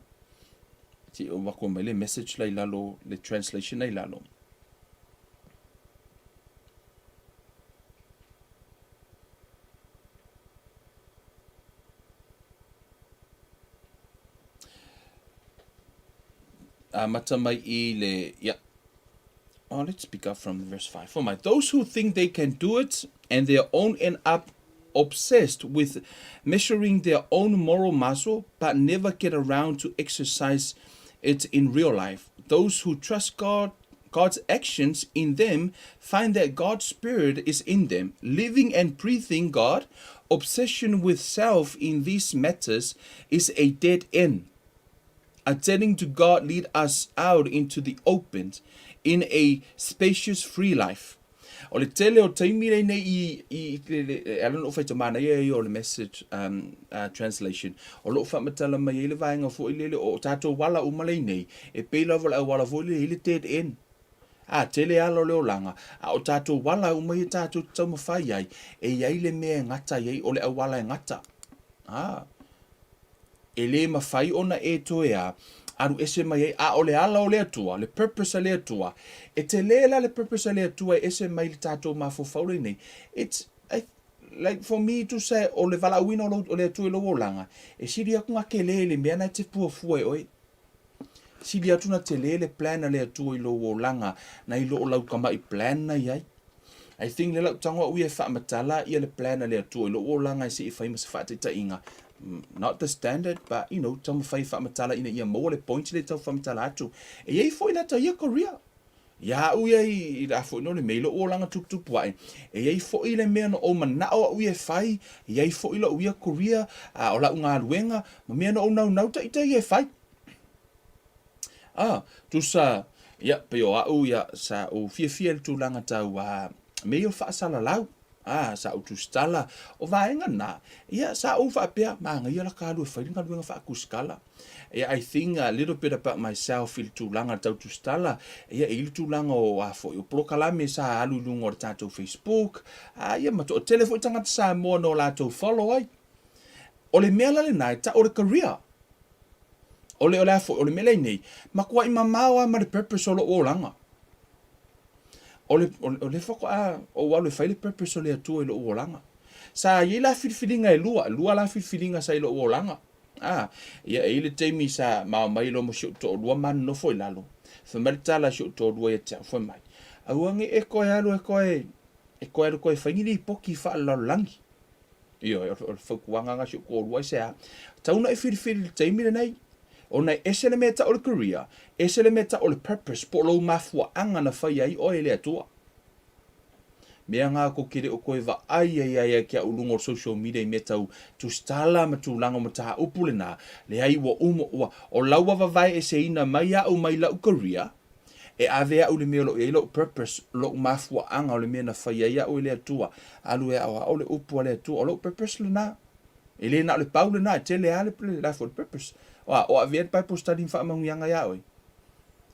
ti o wako mai le message la i lalo, le translation la i lalo. Amata mai i le, yeah. Oh, let's pick up from verse 5. For my those who think they can do it and their own end up obsessed with measuring their own moral muscle but never get around to exercise it in real life. Those who trust God God's actions in them find that God's Spirit is in them, living and breathing God. Obsession with self in these matters is a dead end. Attending to God lead us out into the open in a spacious free life. O le tele o taimi nei nei i, i, i le, e ala ona ou faitau manaia ia o le message um, translation. O loo faamatala mai ai le vaega foi lele o tatou ala uma lei nei, e pei lava o le auala foi lele i le dead end. A, tele ala o le olaga, a o tatou ala uma ia tatou te taumafai ai, e i ai le mea e gata i ai, o le auala e gata. A, e lē mafai ona e toe a, alu ese mai ai, a o le ala o le Atua, le purpose a le Atua, e telē la le purpose a le Atua e ese mai le tatou mafaufau lenei. It's, I, like for me to say, o le valaauina o, lou, o le Atua i lou olaga, e sili atu na telē i le mea na e te fuafua e oe. Sili atu na telē le plan a le Atua i lou olaga nai lo o lau tama'i plan na i ai. I think lea lau tago a'u ia e faamatala ia le plan a le Atua i lou olaga e se'i fai ma se faataitaiga, not the standard but you know taumafai e faamatala ina ia maua le point lea e tau faamatala atu. E i ai foi lata ia career. Ia a'u ia i le a foi no le mea i lo'u olaga tuputupu a'e, e i ai foi le mea na ou mana'o a'u ia e fai, e i ai foi lo'u ia career, a o la'u galuega, ma mea na ou naunau taita ia e fai. A, tusa, ia, pei o a'u ia, sa ou fiafia i le tulaga tau, a, mea ia o le faasalalau. A, sa ou tusitala, o vaega na, ia, sa ou faapea, manaia la ka alu e fai le galuega faatusitala. Ia, I think a little bit about myself i le tulaga tau tusitala, ia, e i ai le tulaga o, a foi, o polokalame sa alu i luga o le tatou Facebook, a, ia, ma toatele foi tagata Samoa na o latou follow ai. O le mea la lena e tau o le career. O le, o le a foi, o le mea lea i nei, matuai mamao lava ma le purpose o lou olaga. O le, o, o le faatoa ou alu e fai le purpose o le Atua i lou olaga. Sa i ai la filifiliga e lua, lua la filifiliga sa i lou olaga. A, ia e i ai le taimi sa mao mai loa ma si ou toalua ma nonofo i lalo. Fai mai le tala a si ou toalua ia te au, fai mai, aua ne i e toe alu e toe, e toe alu toe fai ni lipoti faalelalolagi. Ioe, o le fautuaga lena a si ou toalua aisea? Tau ona e filifili i le taimi lenei, ona e ese le mea e tau o le career, ese le mea e tau o le purpose, po o lou mafuaaga na faia ai oe e le Atua. Mea na tou te le o toe vaai ai ia te au i luga o le social media i mea tau tusitala ma tulaga o mataupu lena, leai ua uma, ua, o lau ua vavae eseina mai au mai lau career, E ave au i le mea o lo o i ai lou purpose, lou mafuaaga o le mea na fai ai au e le Atua, alu e aoao le upu a le Atua, o lou purpose lena. E le na o le pau lena, e tele lava le la foi le purpose. Oa, o avea le Bible study ma faamanuiaga ia oe.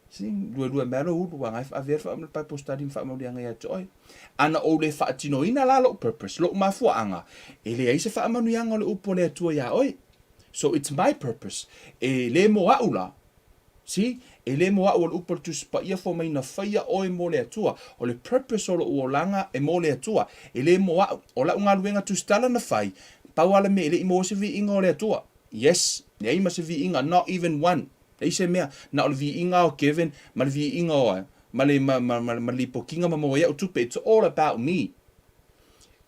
Si, luelue mai lou ulu, ua na e avea le Bible study ma faamanuiaga ia te oe. Ana ou le faatinoina la lou purpose, lou mafuaaga, e leai se faamanuiaga o le upu a le Atua ia oe. So it's my purpose. E le mo a'u la, See? E le mo a'u o le upu a le Tusi Paia fua mai na faia oe mo le Atua. O le purpose o lo'u olaga e mo le Atua. E le mo a'u. O la'u galuega tusitala na fai, pau a le mea e le i maua se viiga o le Atua. Yes, leai ma se viiga, not even one. Leai se mea, na o le viiga o Kevin ma le viiga o ma le, ma, ma, ma, ma lipotiga ma maua ai au tupe. It's all about me.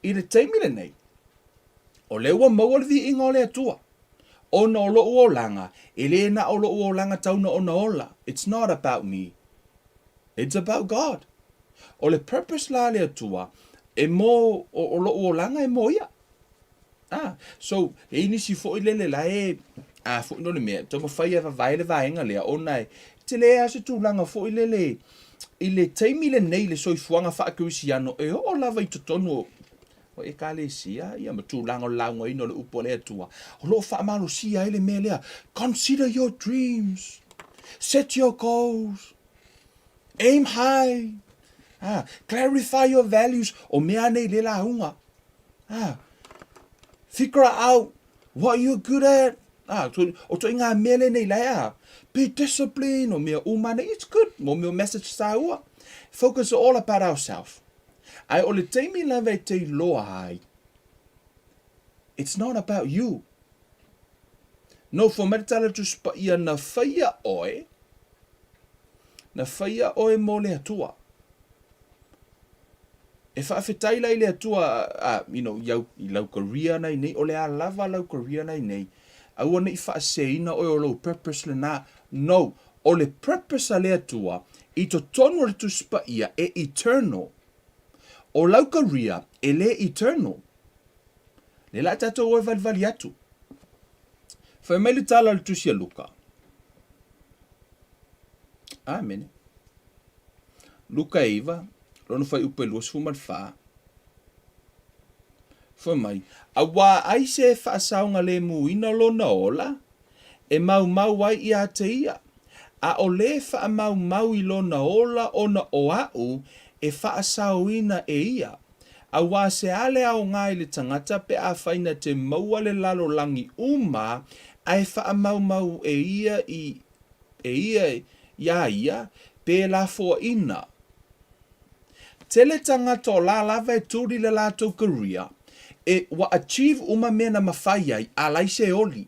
I le taimi lenei, o lea ua maua le viiga o le Atua, ona o loʻu olaga, e le na o loʻu olaga tauna ona ola. It's not about me. It's about God. O le purpose la a le Atua, e mo, o, o loʻu olaga e mo ia. Ah, so, e i nisi foi lele la e, a foi no le mea, taumafai e vavae le vaega lea, ona e tele lava se tulaga foi lele i le taimi lenei i le soifuaga faakerisiano e oo lava i totonu o, o Ekalesia ia ma tulaga o le laugaina o le upu a le Atua, o lo o faamalosia ai le mea lea, consider your dreams, set your goals, aim high, ah, clarify your values, o mea nei le lauga. Ah, figure out what you're good at. Ah, so, o toi ngā mea le nei lai ah. Be disciplined, o mea uma nei, it's good. Mo mea message tāua. Focus all about ourselves. Ai o le taimi lava e te iloa ai, it's not about you. No, for mai tala tu spa ia na whaia oe, na whaia oe mo le atua. E faafetai la i le Atua a, you know, i au, i lau career na i nei, o le a lava lau career na i nei, aua ne i faaseseina oe o lou purpose lena. No, o le purpose a le Atua i totonu o le Tusi Paia e eternal. O lau career e le eternal. Lea la tatou o e valivali atu. Fai mai le tala o le Tusi a Luka. Amene. Luka 9, lona fuaiupu e 24, Fai mai, Auā ai se e faasaogalēmūina lona ola, e maumau ai iā te ia, a o lē faamaumau i lona ola ona o aʻu e faasaoina e ia, auā se a le aoga i le tagata pe afai na te maua le lalolagi uma ae faamaumau e ia i e ia iā ia, pēlā foaina. Tele tagata o la lava e tuli le latou career, e ua achieve uma mea na mafai ai, a lai se oli.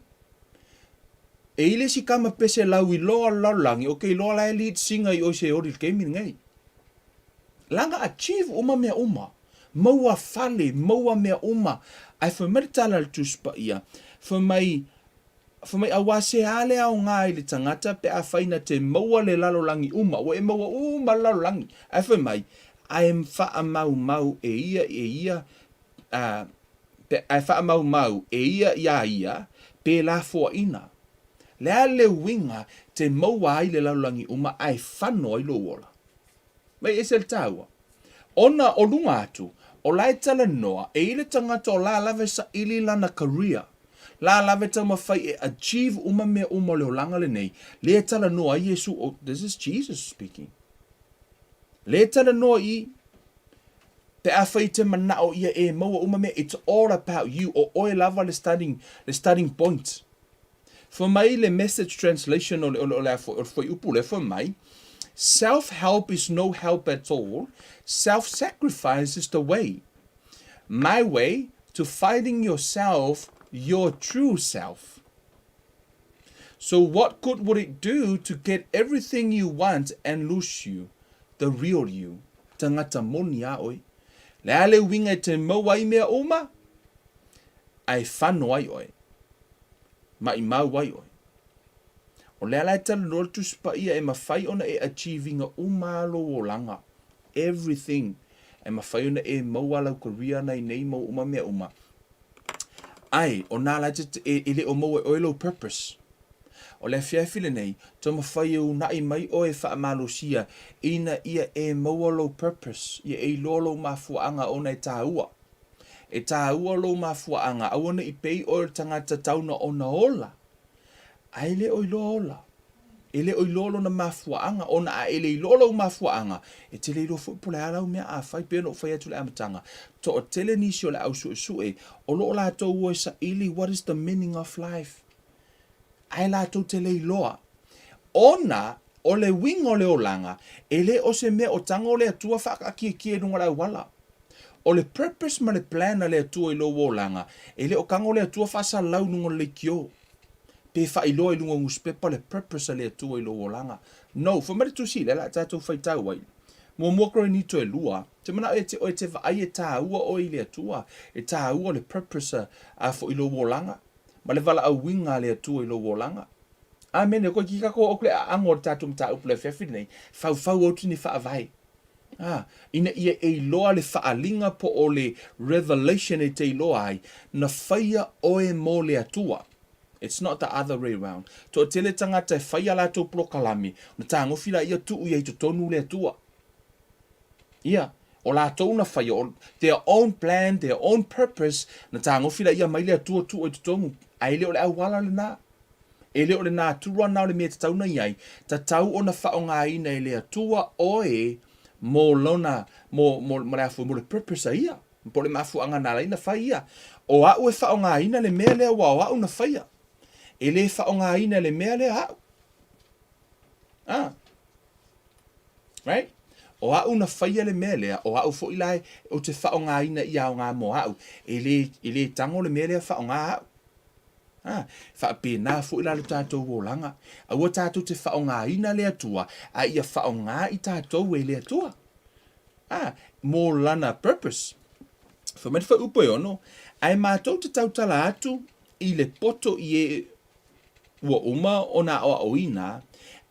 E i le isi kama pese lau iloa o le lalolagi, o ke iloa la e lead singer i oi se oli le taimi lenei. Laga achieve uma mea uma. Maua fale, maua mea uma. Ae fai mai le tala a le Tusi Paia, fai mai, Fai mai, Auā se a le aoga i le tagata pe afai na te maua le lalolagi uma, ua e maua uma le lalolagi, ae fai mai, ae faamaumau e ia e ia, a, pe, ae faamaumau e ia iā ia, pēlā foaina. Le a le uiga te maua ai le lalolagi uma ae fano ai lou ola? Mai ese le taua. Ona o luga atu, o la e talanoa e i le tagata o la lava e saili lana career, la lava e taumafai e achieve uma mea uma o le olaga lenei, lea e talanoa ai Iesu, oh, this is Jesus speaking. Lea e talanoa i, pe afai te manao ia e maua uma mea, it's all about you, o oe lava le starting, le starting point. Fai mai le Message translation o le, o le, o le, o le fuaiupu lea, fai mai, Self-help is no help at all, self-sacrifice is the way. My way to finding yourself, your true self. So what good would it do to get everything you want and lose you, the real you? Tangata moni a oe. Le a le uiga e te mau ai mea uma, ae fano ai oe. Maʻimau ai ʻoe. O le ala e talanoa le Tusi Paia e mafai ona e achieve iga uma a lou olaga, everything, e mafai ona e maua lau career ana i nei mau uma mea uma. Ae, o nā la te, e, e le o maua e ʻoe lou purpose. O le afiafi lenei, taumafai e unaʻi mai ʻoe e faamalosia ina ia e maua lou purpose, ia e iloa lou mafuaaga ona e tāua. E tāua lou mafuaaga, aua ne i pei ʻoe o le tagata tauna ona ola, a e le o iloa ola. E le o iloa lona mafuaaga, ona a e le iloa lou mafuaaga, e te le iloa foi po o le a lau mea a fai, pei ona ou fai atu i le amataga. Toatele nisi o le au suesue, o lo o latou o e saili what is the meaning of life? Ae latou te le iloa. Ona o le uiga o le olaga, e le o se mea o tago le Atua faakaakiekie i luga o le auala. O le purpose ma le plan a le Atua i lou olaga, e le o tago le Atua faasalalau i luga o le leitio. Pe faailoa i luga o nusipepa le purpose a le Atua i lou olaga. No, fai mai le Tusi lea o le a tatou faitau ai. Muamua Korinito e lua, ou te manao e te, e te vaai e taua oe i le Atua, e taua le purpose a foi i lou olaga, ma le valaauina a le Atua i lou olaga. Amene, koe ki tatou oo atu le aago o le tatou mataupu i le afiafi lenei, faufau atu ni faavae. A, ina ia e iloa le faaaliga po o le revelation e te iloa ai, na faia oe mo le Atua. It's not the other way round. Toatele tagata e fai a latou polokalame, ona tagofi laia tuu i ai i totonu le Atua. Ia, o latou na faia, o their own plan, their own purpose, na tagofi laia mai le Atua tuu ai i totonu. Ae le o le auala lena. E le o le natura na o le mea e tatau ona i ai, tatau ona faaaogaina e le Atua oe mo lona, mo, mo, mo le a foi, mo le purpose a Ia, po o le mafuaaga na ala ai ona fai ia. O au e faaaogaina le mea lea aua o au na faia. E le faaaogaina le mea lea au. Ah. Right? O au na faia le mea lea, o au foi la ou te faaaogaina ia aoga mo au. E le, e le tago le mea lea faaaoga au. Ā, faapena foi la lo tatou olaga, aua tatou te faaaogaina le Atua, a ia faaaoga i tatou e le Atua. Ā, mō Lana purpose. Fai mai le fuaiupu e ono, Ae matou te tautala atu i le poto i e ua uma ona aoaoina,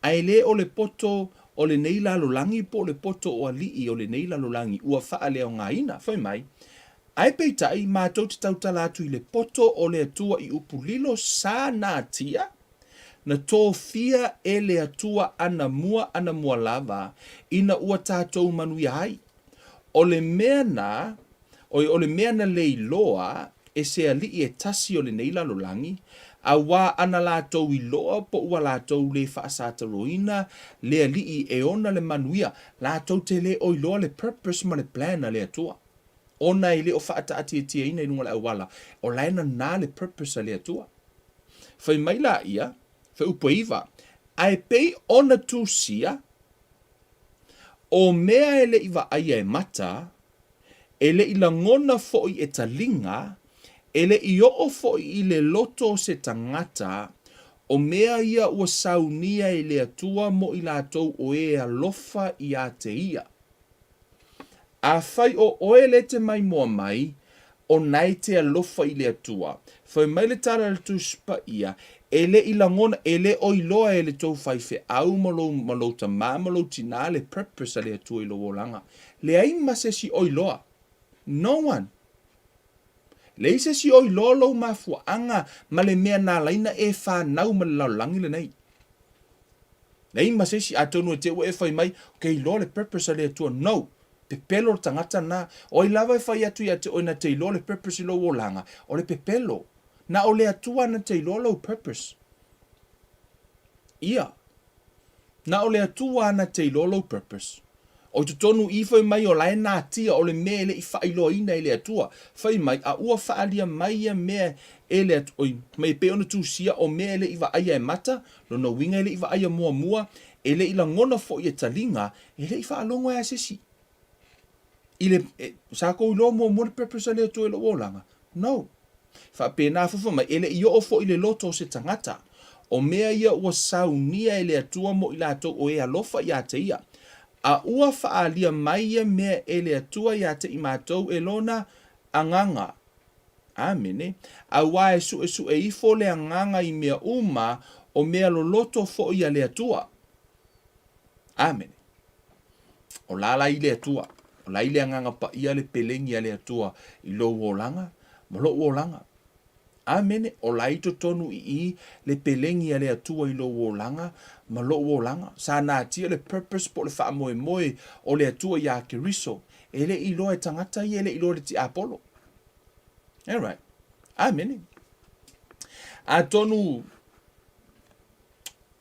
ae le o le poto o lenei lalolagi po o le poto o alii o lenei lalolagi ua faaleaogaina. Fai mai, Ae peitai, matou te tautala atu i le poto o le Atua i upu lilo sa natia, na tofia e le Atua anamua anamua lava, ina ua tatou manuia ai. O le mea na, oi, o le mea na le iloa e se alii e tasi o lenei lalolagi, auā ana latou iloa po ua latou le faasataroina le alii e ona le manuia, latou te le o iloa le purpose ma le plan a le Atua. Ona e le o faataatiatiaina i luga o le auala, o la e nanā le purpose a le Atua. Fai mai laia, fuaiupu e iva, Ae pei ona tusia, o mea e le i vaaia e mata, e le i lagona foi e taliga, e le i oo foi i le loto o se tagata, o mea ia ua saunia e le Atua mo i latou o e alofa iā te Ia. Afai o oe le te maimoa mai, o nae te alofa i le Atua. Fai mai le tala a le Tusi Paia, E le i lagona, e le o iloa e le tou faifeau ma lou, ma lou tamā ma lou tinā le purpose a le Atua i lou olaga. Leai ma se isi o iloa. No one. Leai se isi o iloa lou mafuaaga ma le mea na alaina e fanau ma le lalolagi lenei. Leai ma se isi, atonu e te ua e fai mai, ok iloa le purpose a le Atua. No! Pepelo le tagata na. O ai lava e fai atu ia te oe na te iloa le purpose i lou olaga, o le pepelo. Na o le Atua na te iloa lou purpose. Ia. Na o le Atua na te iloa lou purpose. O i totonu i fai mai o la e natia o le mea e le i faailoaina e le Atua. Fai mai, a ua faaalia mai ia mea e le Atua, oi, mai e pei ona tusia o mea e le i vaaia e mata, lona uiga e le i vaaia muamua, e le i lagona foi e taliga, e le i faalogo ai a se isi. I le, e, sa kou iloa muamua le purpose a le Atua i lou olaga? No. Faapena fofa mai, e le i oo foi i le loto o se tagata. O mea ia ua saunia e le Atua mo i latou o e alofa iā te Ia. A ua faaalia mai ia mea e le Atua iā te i matou e Lona Agaga. Amene. Auā e suʻesuʻe ifo le Agaga i mea uma, o mea loloto foi a le Atua. Amene. O la la i le Atua, o la i le Agaga Paia le pelegi a le Atua i lou olaga ma loʻu olaga. Amene. O la i totonu i i le pelegi a le Atua i lou olaga ma loʻu olaga. Sa natia le purpose po o le faamoemoe o le Atua iā Keriso. E le i iloa e tagata ia, e le i iloa e le tiapolo. Alright. Amene. Atonu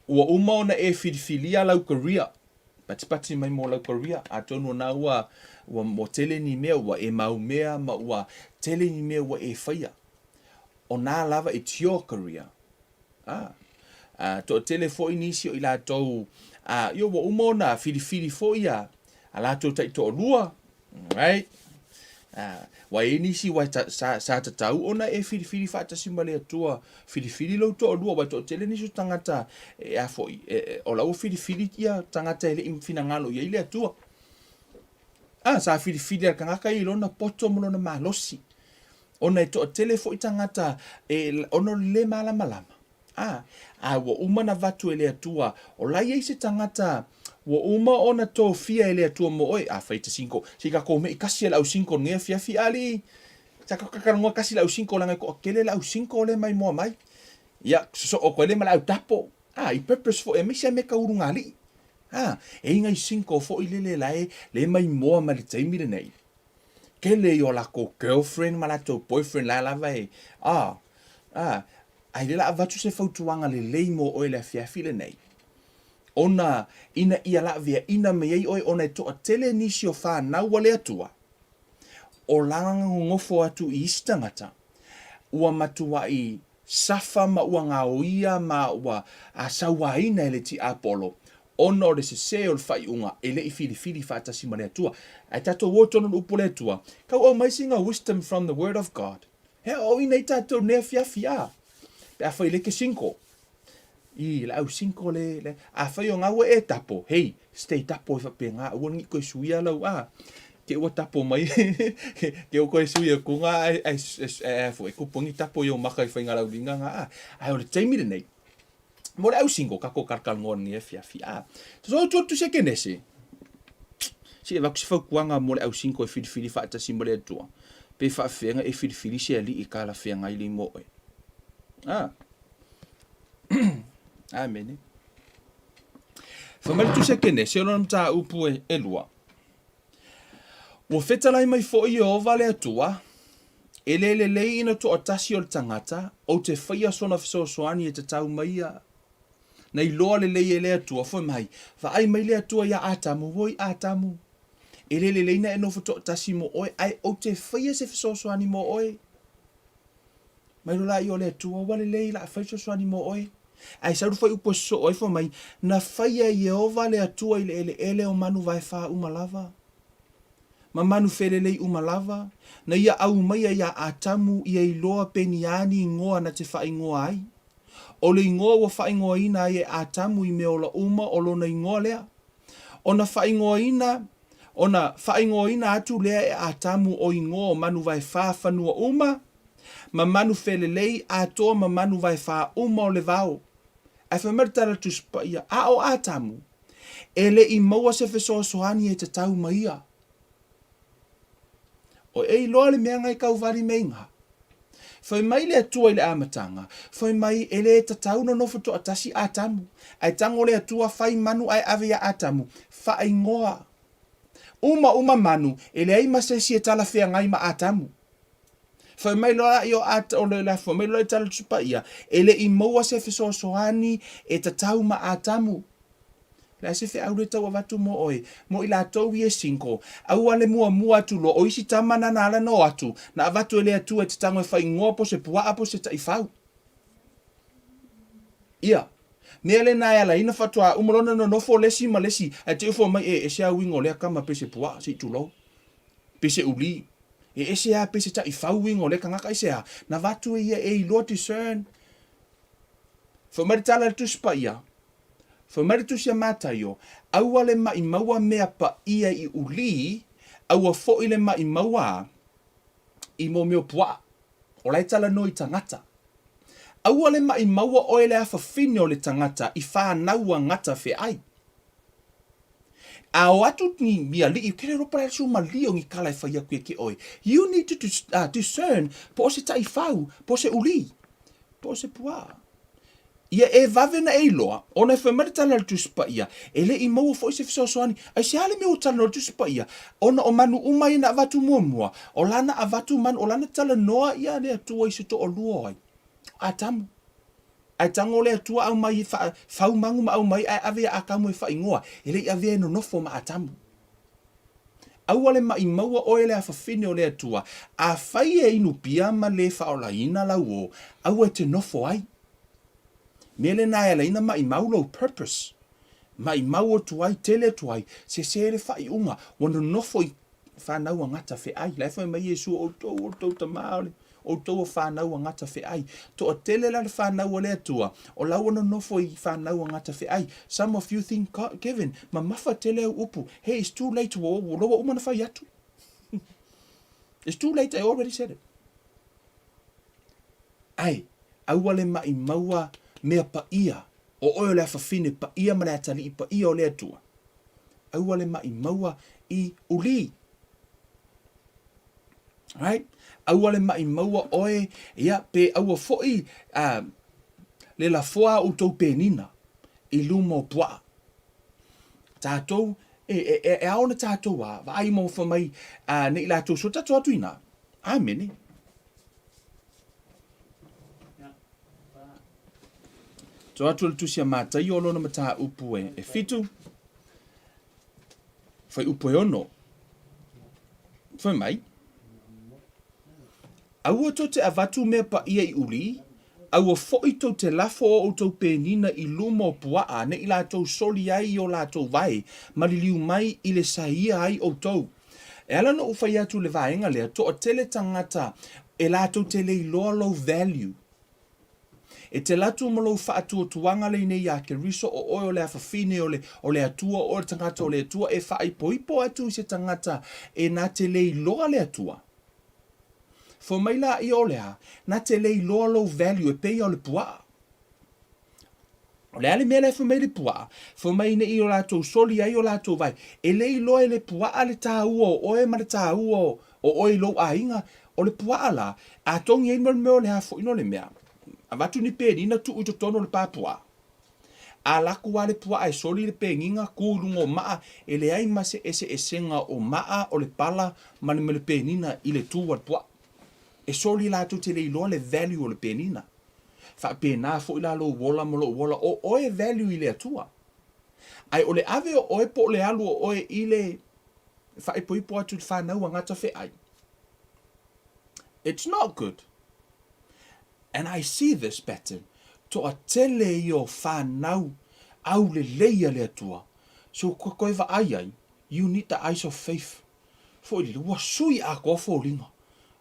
ua uma ona e filifilia lau career Patipati mai mo lau career, atonu o na ua, ua, ua tele ni mea ua e maumea ma ua tele ni mea ua e faia. O na lava it's your career. Ah. Uh, toatele foi nisi o i latou, uh, io ua uma ona filifili foi a, a latou taitoalua, right? Ua i ai nisi ua sa, sa tatau ona e filifili faatasi ma le Atua, filifili lou toalua, ua toatele nisi o tagata e a foi, e, e, o la ua filifili ia tagata e le i finagalo i ai le Atua. A, sa filifili a le tagata i lona poto ma lona malosi, ona e toatele foi tagata e, ona o le le malamalama. A, a ua uma na avatu e le Atua, o la e i ai se tagata ua uma ona tofia e le Atua mo oe. Afai e te single, se i tatou me'i kasi e le au single lenei afiafi, alii. Sa tatou talanoa kasi le au single leaga e toatele le au single lea e maimoa mai. Ia, sosoo atu ai lea ma le au tapo. A, i purpose foi, aemaise lava mea tau ulugalii. A, e i ai nai single foi lele la e, lea e maimoa mai le taimi lenei. Tele i o lakou girlfriend ma latou boyfriend la lava e, a, a, Ai lea la avatu se fautuaga lelei mo oe i le afiafi lenei, ona ina ia laveaina mai ai oe ona e toatele nisi o fanau a le Atua, o lana nonofo atu i isi tagata, ua matuai safa ma ua gaoia ma ua sauaina e le tiapolo, ona o le sese o le faaiuga e le i filifili faatasi ma le Atua. Ae tatou o tonu i le upu a le Atua, tau aumai sina wisdom from the word of God. He aoaoina ai tatou nei afiafi a pe afai le ke single. I le au single le, le afai o ngā ua e tapo, hei, stay tapo e whapengā, aua ngi koe suia lau a. Ke ua tapo mai, ke ua koe suia ku ngā ai, ai, ai, ai, ai, kupu ngi tapo i o maka i whainga lau linga ngā a. Ai o le taimi le nei, mo le au single, ka ko karkal ngoa nei afiafi a. So tu tu se kenese. Se e vaku se fautuaga mo le au single e filifili faatasi ma le Atua. Pe faafeaga e filifili se alii e talafeagai lei mo oe. A. Amene. Fai mai le Tusi a Kenese o lona mataupu e, elua. Ua fetalai mai foi Ieova le Atua, E le lelei ina toatasi o le tagata, ou te faia sona fesoasoani e tatau mai ia. Na iloa lelei e le Atua, fai mai, Vaai mai le Atua iā Atamu, Oi Atamu, e le lelei na e nofo toatasi mo oe, ae ou te faia se fesoasoani mo oe. Mai loa laia o le Atua, Ua lelei, la fai fesoasoani mo oe. Ae sau le fuaiupu e sosoo ai, fai mai, Na faia e Ieova le Atua i le eleele o manu vaefā uma lava, ma manu felelei uma lava, na ia aumaia iā Atamu ia iloa pe ni a ni ingoa na te faaigoa ai. O le ingoa ua faaigoaina ai e Atamu i mea ola uma o lona ingoa lea. Ona faaigoaina, ona faaigoaina atu lea e Atamu o ingoa o manu vaefā fanua uma, ma manu felelei atoa ma manu vaefā uma o le vao. Ae fai mai le tala a le Tusi Paia, A o Atamu, e le i maua se fesoasoani e tatau ma ia. O e iloa le mea ngai kauvali meinga. Fai mai le Atua i le amataga, fai mai e le tatau na nofo toatasi Atamu, ae tago le Atua fai manu ae ave ia Atamu, faaigoa. Uma uma manu, e leai ma sesi e talafeagai ma Atamu. Fai mai loa i o Ata, o le fai mai loa i tala Tusi Paia, e le i maua se fesoasoani e tatau ma Atamu. Le a se feau le tau avatu mo oe, mo i latou i e single, aua le muamua atu loa, o isi tama na na ala na o atu, na avatu e le Atua e te tago e faaigoa po se puaa po se taifau. Ia, mea lena e ala ai na faatoa uma loa na nonofo le isi ma le isi, ae te i ua mai, e ese a uiga o lea tama pei se puaa, se i tulou, pei se uli, e ese a pei se taifau uiga o lea tagata, aisea? Na avatu e ia e iloa discern. Fai mai le tala a le Tusi Paia, Fai mai le Tusi a Mataio, Aua le maʻimaua mea paʻia i uli, aua foʻi le maʻimaua i mo mea puaʻa. O la e talanoa i tagata. Aua le maʻimaua oe le afafine o le tagata i fānaua gata feʻai. A o atu ni ni aliʻi, ke le ropa le sumalia o ni kala e fai aku ia ke oe. You need to discern po o se taʻifau, po o se uli, po o se puaʻa. Ia e vave na e iloa, ona e fai mai le tala a le Tusi Paia, e le i maua foi se fesoasoani. Aisea le mea ua talanoa le Tusi Paia? Ona o manu uma ia na avatu muamua, o lana avatu manu, o lana talanoa ia le Atua i se toalua o ai? O Atamu. Ae tago le Atua aumai e fa, fau magu ma aumai ae ave ia Atamu e faaigoa, e le i avea e nonofo ma Atamu. Aua le maʻimaua oe le afafine o le Atua, afai e inu pia ma le faaolaina lau o, aua e te nofo ai. Mea lena e ala ai na maʻimau lou purpose. Maʻimau atu ai, tele atu ai, sese le faaiuga, ua nonofo i. Whanau a gata feai. La e fai mai Iesu, o outou, o outou tama o le, outou o whanau a gata feai. Toatele la le whanau a le Atua, o laua nonofo i whanau a gata feai. Some of you think, Kevin, mamafa tele au upu. Hey, it's too late, ua, ua, ua uma na fai atu. It's too late, I already said it. Ae, aua le maʻimaua mea paia, o oe o le afafine paia ma le atalii paia o le Atua. Aua le maʻimaua i uli. Right? Aua le maʻimaua oe, ia, pe aua foi uh, le lafoa a outou penina i luma o puaa. Tātou, e, e, e, e ao na tātou a, vaai mo fa mai, uh, nei lātou so tātou atu ina. Amene. To atu le tusi a Mataio o lona mataupu e, e fitu, whai upu e ono. Whai mai, Aua tou te avatu mea paia i uli, aua foʻi tou te lafo o outou penina i luma o puaʻa ne i latou soli ai i o latou vae, maliliu mai i le saia ai outou. E ala ona ou fai atu i le vaega lea, toatele tagata e latou te le iloa lou value. E te latu ma lou faatuatuaga lenei iā Keriso, o oe o le afafine o le, o le Atua, o oe o le tagata o le Atua, e faaipoipo atu i se tagata e na te le iloa le Atua. Fai mai laia o le a? Na te le iloa lou value e pei o le puaa. O le a le mea la e fai mai le puaa? Fai mai ne i o latou soli ai o latou vae. E le iloa e le puaa le taua o oe ma le taua o oe i lou aiga. O le puaa la, a togi ai mo le mea o le a foi no le mea. Avatu ni penina tuu i totonu o le pa puaa. A laku lava le puaa e soli le peniga, ku i luga o maa, e leai ma se eseesega o maa o le pala ma le ma le penina i le tu a le puaa. E soli latou te le iloa le value o le penina. Faapena foi la lou ola ma lou ola, o oe e value i le Atua. Ae o le ave o oe po o le alu o oe i le faaipoipo atu i le whanau a ngata wheai. It's not good. And I see this pattern, toatele ia o whanau aulelei a le Atua. So kua koe vaai ai, you need the eyes of faith. Foi lele, ua sui atoa foliga.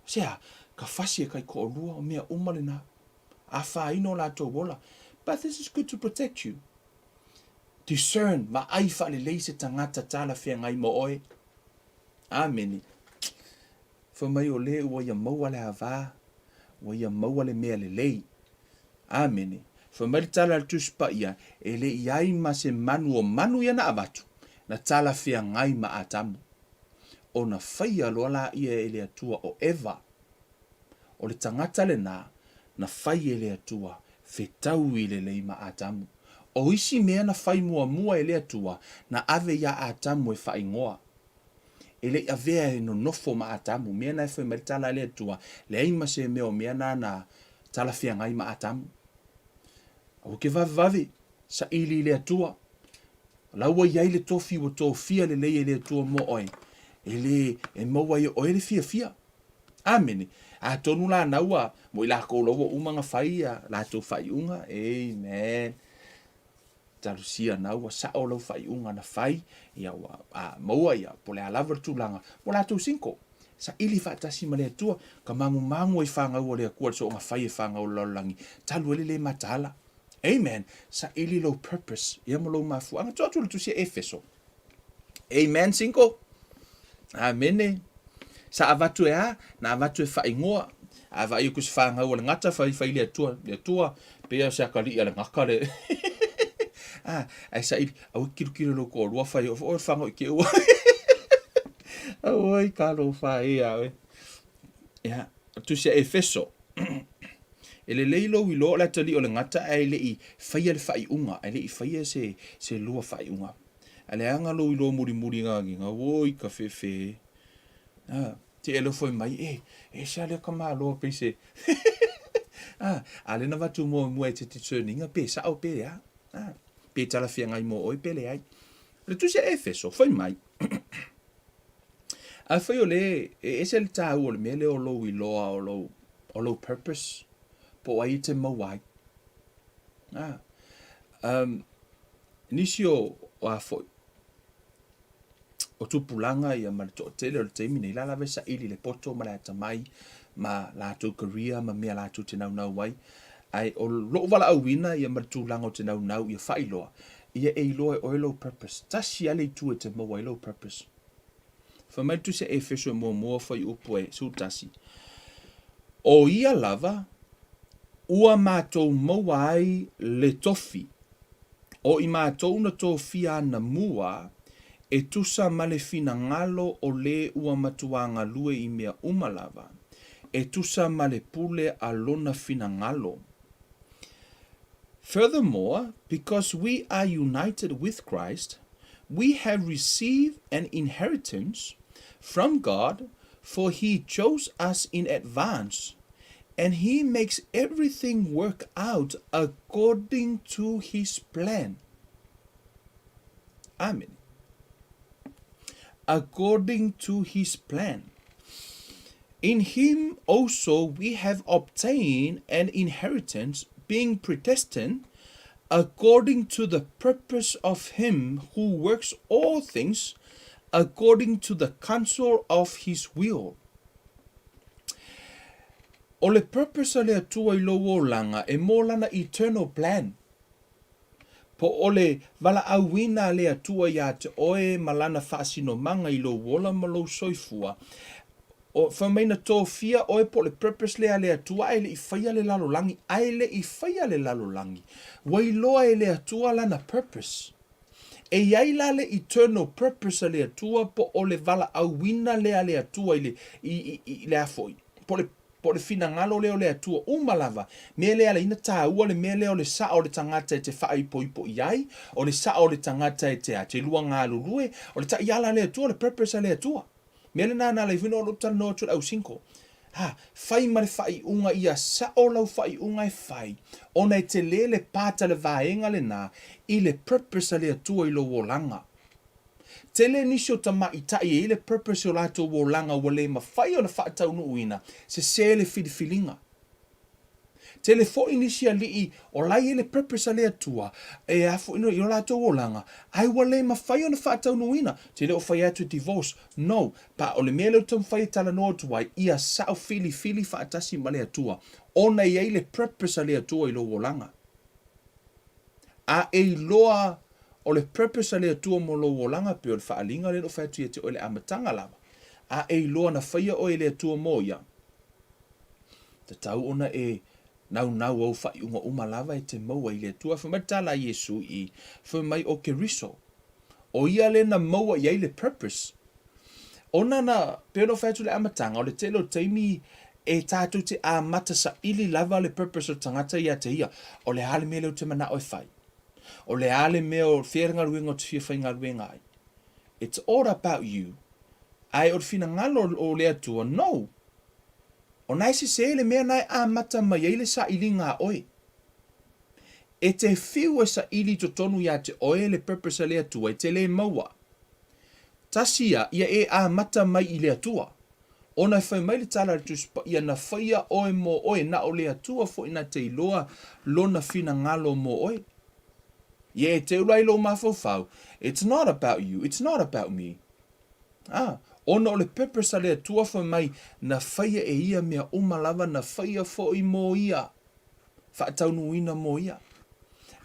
Se a, ka fasi e kaitoalua, o mea uma lena. Afaina o latou ola. But this is good to protect you. Discern, vaai faalelei se tagata talafeagai ma oe. Amene. Fai mai o le ua ia maua le ava, ua ia maua le mea lelei. Amene. Fai mai le tala a le Tusi Paia, e le i ai ma se manu o manu ia na avatu, na talafeagai ma Atamu. Ona faia loa laia e le Atua o Eva. O le tagata lena na fai e le Atua fetaui lelei ma Atamu. O isi mea na fai muamua e le Atua, na ave iā Atamu e faaigoa. E le i avea e nonofo ma Atamu. Mea na e fai mai le tala a le Atua, leai ma se mea o mea na na talafeagai ma Atamu. Aua ke vavevave, saili i le Atua. O la ua i ai le tofi ua tofia lelei e le Atua mo oe, e le e maua ai e oe le fiafia. Amene. Atonu la na ua, mo i lakou la ua uma na fai a latou faaiuga. Amen. Talosia na ua sao lau faaiuga na fai, ia ua a, maua ia, po o le a lava le tulaga, mo latou single. Saili faatasi ma le Atua, ka magumagu ai fanau a le Atua le soonga fai e fanau o le lalolagi, talu ai le le mataala. Amen. Saili lou purpose, ia ma lou mafuaaga. Tuu atu i le tusi a Efeso. Amen, single. Amene. Sa avatu e a? Na avatu e faaigoa. A vaai aku se fanau a le gata, fai, fai le Atua, le Atua, pei o se akalii a le gaka le. Ah, ae saili, aua kilokilo lou toalua fai, o oe fanau i ke ua. Auai, talofa e ia oe. Ia, tusi a Efeso. E lelei lou iloa o le atalii o le gata ae le i faia le faaiuga, ae le i faia se, se lua faaiuga. A leaga lou iloa mulimuli nga giga, oi ka fefe. Ah, te e lofo mai, e, e se ale ka malo pe se. Ah, a le na vatu mua mua e te discerninga pe sao pe a. Ah, pe talafeagai mo oe pe leai. Le tusi a Efeso, fai mai. Afai o le, e ese le tāua o le mea lea o lou iloa o lou, o lou purpose, po o ai e te maua ai. Ah, um, nisi o, o a foi. o tupulaga ia ma le toatele o le taimi nei la lava e saili i le poto ma le atamai ma latou career ma mea latou te naunau ai. Ae o lou valaauina ia ma le tulaga ou te naunau ia faailoa, ia e iloa e oe lou purpose. Tasi lava le itu e te maua ai lou purpose. Fai mai le Tusi a Efeso e muamua fuaiupu e 11, O ia lava ua matou maua ai le tofi, o i matou na tofia anamua e tusa ma le finagalo o le ua matuā galue i mea uma lava, e tusa ma le pule a lona finagalo. Furthermore, because we are united with Christ, we have received an inheritance from God, for he chose us in advance, and he makes everything work out according to his plan. Amen. According to his plan. In him also we have obtained an inheritance, being predestined according to the purpose of him who works all things according to the counsel of his will. O le purpose a le Atua i lou olaga e mō lana eternal plan. Po o le valaauina a le Atua iā te oe ma Lana faasinomaga i lou ola ma lou soifua, o, fai mai na tofia oe po o le purpose lea a le Atua ae le i faia le lalolagi, ae le i faia le lalolagi, ua iloa e le Atua Lana purpose. E i ai la le eternal purpose a le Atua po o le valaauina lea a le Atua i le, i, i, i, i le a foi, po o le Po o le finagalo lea o le Atua uma lava, mea lea ala ina taua le mea lea o le sao o le tagata e te faaipoipo i ai, o le sao o le tagata e te a, te lua galulue, o le taiala a le Atua, o le purpose a le Atua. Mea lena na ala ai foi na ou talanoa atu i le au single. Ha, fai ma le faaiuga ia sao lau faaiuga e fai, ona e tele le part a le vaega lena i le purpose a le Atua i lou olaga. Tele nisi o tamaitai e i ai le purpose i o latou olaga ua le mafai ona faataunuuina, sese le filifiliga. Tele foi nisi alii o la e i ai le purpose a le Atua e a foi i o latou olaga ae ua le mafai ona faataunuuina. Te le o fai atu e divorce, no, pa o le mea lea ou te taumafai e talanoa atu ai, ia sao filifili faatasi ma le Atua ona e i ai le purpose a le Atua i lou olaga. A e iloa o le purpose a le Atua mo lou olaga pei o le faaaliga lea na ou fai atu ia te oe i le amataga lava, a e iloa na faia oe e le Atua mo ia, tatau ona e naunau au faaiuga uma lava e te maua i le Atua. Fai mai le tala a Iesu i, fai mai o Keriso, o ia lea na maua i ai le purpose. Ona na, pei ona ou fai atu i le amataga, o le tele o taimi e tātou te amata saili lava le purpose o le tagata ia te ia, o le a le mea lea ou te manao e fai? O le a le mea o fea le galuega ou te fia faigaluega ai? It's all about you. Ae o le finagalo o le Atua, no! O na e sese le mea na e amata mai ai le sailiga a oe. E te whiu e saili i totonu ia te oe le purpose a le Atua e te le maua. Tasi ia, ia e amata mai i le Atua. Ona e fai mai le tala a le Tusi Paia, na faia oe mo oe, na o le Atua foi na te iloa lona finagalo mo oe. Ia e teu la i lou mafaufau, it's not about you, it's not about me. Ah, ona o le purpose a le Atua fai mai, na faia e ia mea uma lava, na faia foi mo ia. Faataunuuina mo ia.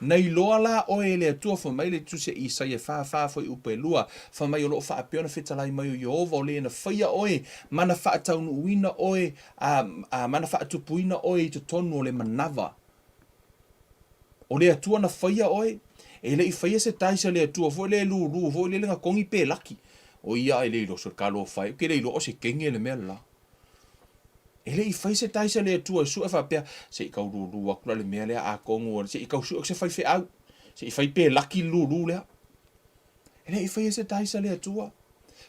Na iloa la oe e le Atua, fai mai le Tusi a Isaia 44 fuaiupu e 2, fai mai o lo o faapea ona fetalai mai o Ieova o le na faia oe ma na faataunuuina oe a, a, ma na faatupuina oe i totonu o le manava. O le Atua na faia oe, e le i faia se taisa le Atua foi le lulu foi lele na kongi pe laki. O ia e le iloa so le talofa e, ou te le iloa o se kenge le mea le la. E le i fai se taisa le Atua e sue faapea, se i tau lulu atu la le mea lea atonu se i tau sue atu se faifeau, se i fai pe laki le lulu lea. E le i faia se taisa le Atua.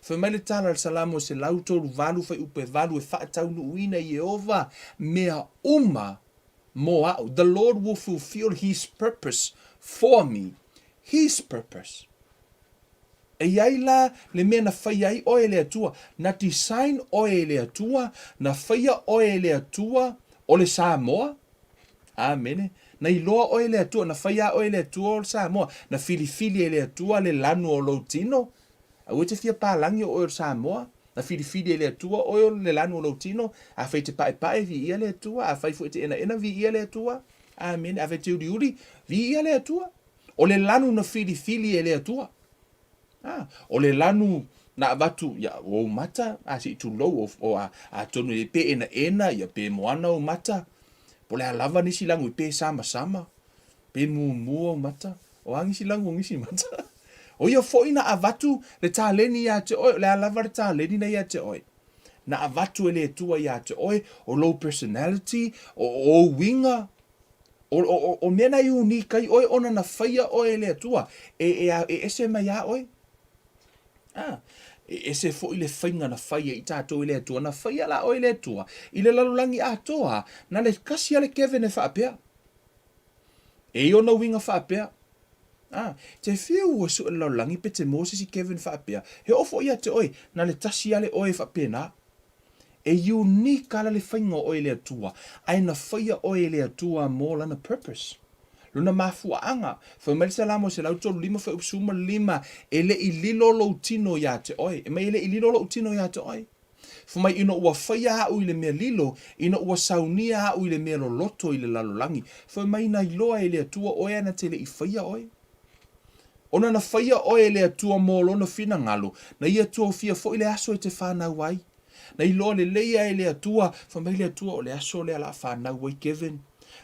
Fai mai le tala a le Salamo 138 fuaiupu e 8 e faataunuuina e Ieova mea uma mo au. The Lord will fulfill his purpose for me. His purpose. E i ai la le mea na faia ai oe e le Atua, na design oe e le Atua, na faia oe e le Atua o le Samoa. Amene. Na iloa oe e le Atua, na faia oe e le Atua o le Samoa, na filifili e le Atua le lanu o lou tino. Aua e te fia palagi o oe o le Samoa. Na filifili e le Atua oe o le lanu o lou tino. Afai e te paepae, viia le Atua. Afai foi e te enaena, viia le Atua. Amene. Afai e te uliuli, viia le Atua. O le lanu na filifili e le Atua. A, o le lanu na avatu ia ou mata, a se i tulou, o, o a, atonu e pe enaena, ia pe moana ou mata, po o le a lava nisi lanu pe samasama, pe mumu ou mata, o a nisi lanu o nisi mata. O ia foi na avatu le taleni ia te oe, o le a lava le taleni na ia te oe. Na avatu e le Atua ia te oe, o lou personality, o ou uiga, O, o, o, o mea na unique ai oe ona na faia oe e le Atua e, e, e ese mai iā oe. Ah, e ese foi le faiga na fai ai i tatou e le Atua. Na faia la oe e le Atua i le lalolagi atoa, na le kasi a le Kevin e faapea. E i ona uiga faapea. Ah, te fiu ua sue le lalolagi pe te maua se isi Kevin faapea. He oo foi ia te oe, na le tasi a le oe e faapena. E unique ala le faiga o oe e le Atua, ae na faia oe e le Atua mo Lana purpose, Lona mafuaaga. Fai mai le Salamo 135 fuaiupu 15, E le i lilo lou tino iā te oe. E mai e le i lilo lou tino iā te oe. Fai mai ina ua faia au i le mea lilo, ina ua saunia au i le mea loloto i le lalolagi. Fai mai na iloa e le Atua oe ana te le i faia oe. Ona na faia oe e le Atua mō Lona finagalo, na Ia tofia foi le aso e te whanau ai. Na iloa lelei ai e le Atua, fai mai le Atua o le aso lea la whanau ai Kevin.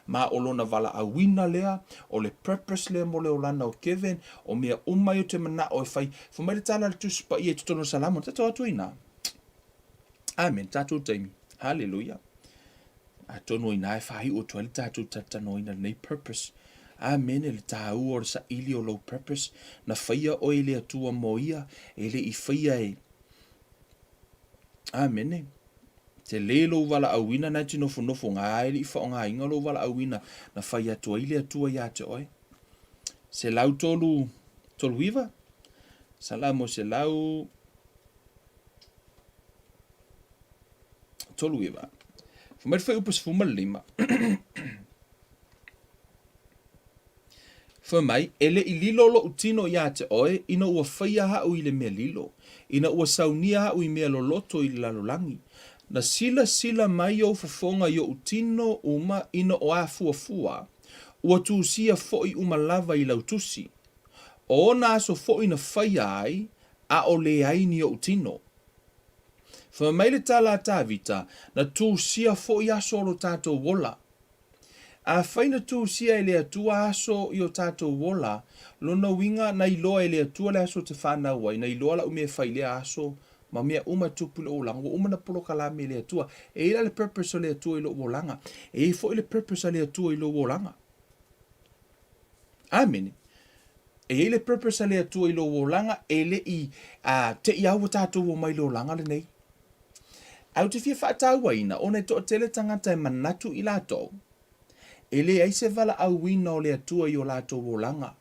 Ma o lona valaauina lea, o le purpose lea mo le olana o Kevin, o mea uma ia o te manao e fai. Fai mai le tala a le Tusi Paia i totonu o le Salamo, tatou atu ai ina. Amen, tatou taimi. Haleluia. Atonu o inā e whāiu atu ai le tātou talatalanoaina lenei purpose. Amene, le tāua o le saili o lou purpose. Na whaia oe e le Atua mō ia, e le i whaia e. Amene. Te lē lou valaauina nā e te nofonofo, ngā e le i whaongainga lou valaauina, na whai atu ai le Atua iā te oe. 139, Salamo 139. Fai mai le fuaiupu 15. Fai mai, e le i lilo loʻu tino iā te oe, ina ua faia aʻu i le mea lilo, ina ua saunia aʻu i mea loloto i le lalolagi. Na silasila mai ou fofoga i oʻu tino uma ina o afuafua, ua tusia foi uma lava i lau tusi. O ona aso foi na faia ai, a o leai ni oʻu tino. Fai mai le tala a Tavita, Na tusia foi aso o lo tatou ola. Afai na tusia e le Atua aso i o tatou ola, lona uiga na iloa e le Atua le aso o te fanau ai, na iloa lau mea e fai i lea aso, ma mea uma e tupu i lou olaga, ua uma na polokalame e le Atua. E i ai la le purpose o le Atua i lou olaga. E i ai foi le purpose a le Atua i lou olaga. Amene. E i ai le purpose a le Atua i lou olaga, e le i te i a ua tatou omai i le olaga lenei. Ae ou te fia faatauaina, ona e toatele tagata e manatu i latou, e leai se valaauina o le Atua i o latou olaga.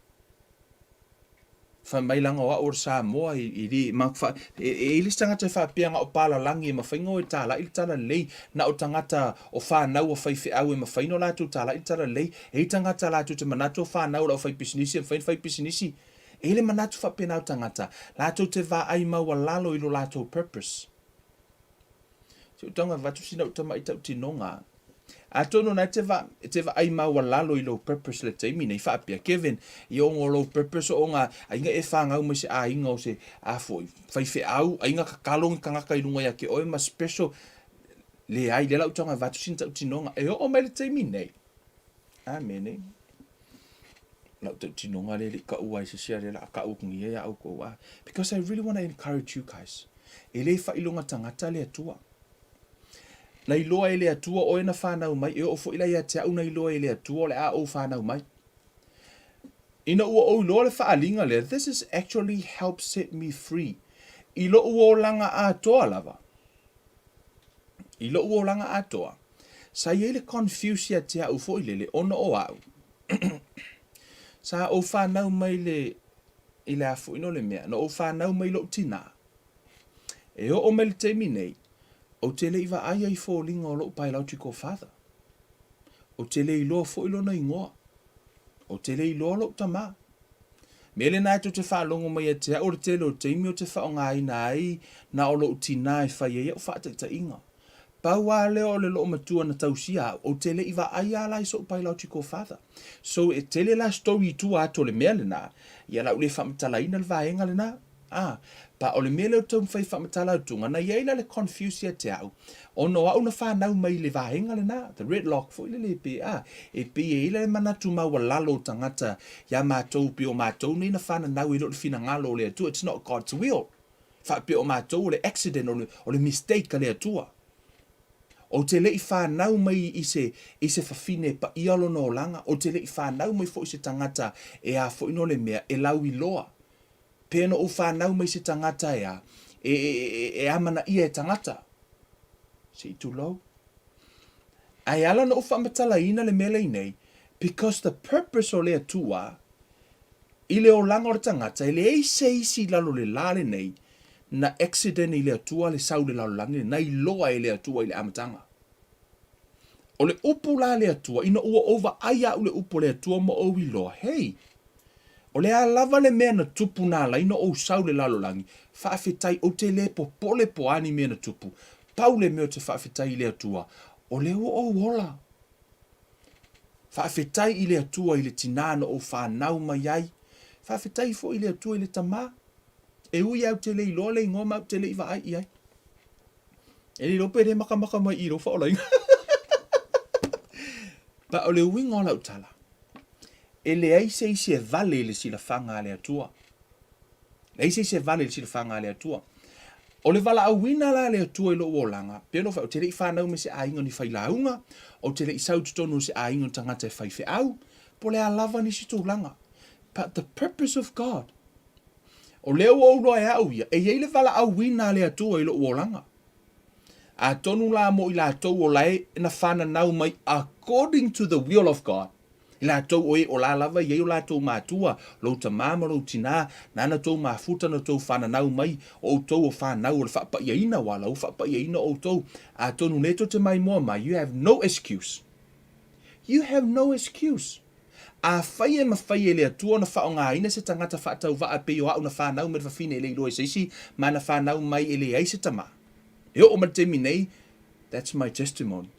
Fai mai leaga o au o le Samoa, e le, ma, fa, e, e i ai le isi tagata e faapea na o palalagi e mafai ona o e talai le talalelei, na o tagata o fanau a faifeau e mafai ona latou talai le talalelei. E i ai tagata latou te manatu o fanau o le aufaipisinisi e mafai ona fai pisinisi. E i ai le manatu faapena o tagata, latou te vaai maualalo i lo latou purpose. Se ou tago e avatu sina ou tamaʻi tautinoga. Atonu na e te va, e te vaai maualalo i lou purpose le taimi nei, faapea, Kevin, i o ngo lou purpose o nga, aiga e whangau mai se aiga o se, a foi, faifeau, aiga kakalo ngi kangaka i lunga ia ke oe ma special, leai, lea la ou tago e avatu sina tautinoga. E oo mai le taimi nei. Amene. Lau tautinoga lea le i kaʻu ai se sia lea la a kaʻu aku nei ia iā ʻoukou a because I really wanna encourage you guys. E le faailoga tagata le Atua. Na iloa e le Atua oe na whanau mai, e oo foi la ia te au na iloa e le Atua o le a ou whanau mai. Ina ua ou iloa le faaaliga lea, this is actually help set me free. I loʻu olaga atoa lava. I loʻu olaga atoa, sa i ai le confuse ia te au foi lele ona o au. Sa ou whanau mai le i le a foi no le mea, na ou whanau mai loʻu tinā. E oo mai le taimi nei, ou te le i vaaia i foliga o loʻu biological father. Ou te le iloa foi lona igoa. Ou te le iloa loʻu tamā. Mea lena e tou te faalogo mai ia te au o le tele o taimi ou te faaaogaina ai na o lou tinā e fai ai au faataitaiga. Pau lava lea o le loomatua na tausia au, ou te le i vaai lava la i sou biological father. So e tele la story i tua atu o le mea lena, ia la ou le faamatalaina le vaega lena. A, pa o le mea lea ou te taumafai e faamatala atuga, na i ai la le confuse ia te au, ona o au na fanau mai i le vaega lena, the red lock foi lele e pei, a, e pei e i ai la le manatu maualalo o tagata ia matou, pei o matou nei na fananau e le o le finagalo o le Atua, it's not God's will. Faapea o matou o le accident, o le mistake a le Atua. Ou te le i fanau mai i se, i se fafine e paia lona olaga, ou te le i fanau mai foi i se tagata e a foi no le mea, e lauiloa. Pe na ou fanau mai se tagata e a, e, e, e, e amanaia e tagata. Se i tulou. Ae ala na ou faamatalaina le mea lea nei, because the purpose o le Atua i le olaga o le tagata, e leai se isi i lalo o le la lenei na accident i le Atua le sau i le lalolagi lenei, na iloa e le Atua i le amataga. O le upu la a le Atua, ina ua ou vaai au le upu a le Atua ma ou iloa, hei, o le a lava le mea na tupu na ala ai na ou sau i le lalolagi, faafetai, ou te le popole po o a ni mea na tupu, pau le mea ou te faafetai i le Atua, o lea ua ou ola. Faafetai i le Atua i le tinā na ou fanau mai ai. Faafetai foi i le Atua i le tamā. E ui au te le iloa le igoa ma au te le i vaai i ai. E le iloa pe le makamaka mai i lou faaolaina. But o le uiga o lau tala, e leai se isi e vale i le silafaga a le Atua. Leai se isi e vale i le silafaga a le Atua. O le valaauina la a le Atua i lou olaga, pei ona ou fai, ou te le i fanau mai se aiga o ni failauga, ou te le i sau i totonu o se aiga o ni tagata e faifeau, po o le a lava nisi tulaga. But the purpose of God, o lea ua ou iloa e au ia, e i ai le valaauina a le Atua i lou olaga. Atonu la mo i latou o lae na fananau mai according to the will of God, I latou o e o la lava i ai o latou matua, lou tamā ma lou tinā, nāna tou mafuta na tou fananau mai, o outou o fanau o le faapaiaina, ua la ua faapaiaina outou, atonu lea tou te maimoa mai, you have no excuse. You have no excuse. Afai e mafai e le Atua ona faaaogaina se tagata faatauvaa pei o au na fanau mai le fafine e le iloa e se isi, ma na fanau mai e leai se tamā. E oo mai le taimi nei, that's my testimony.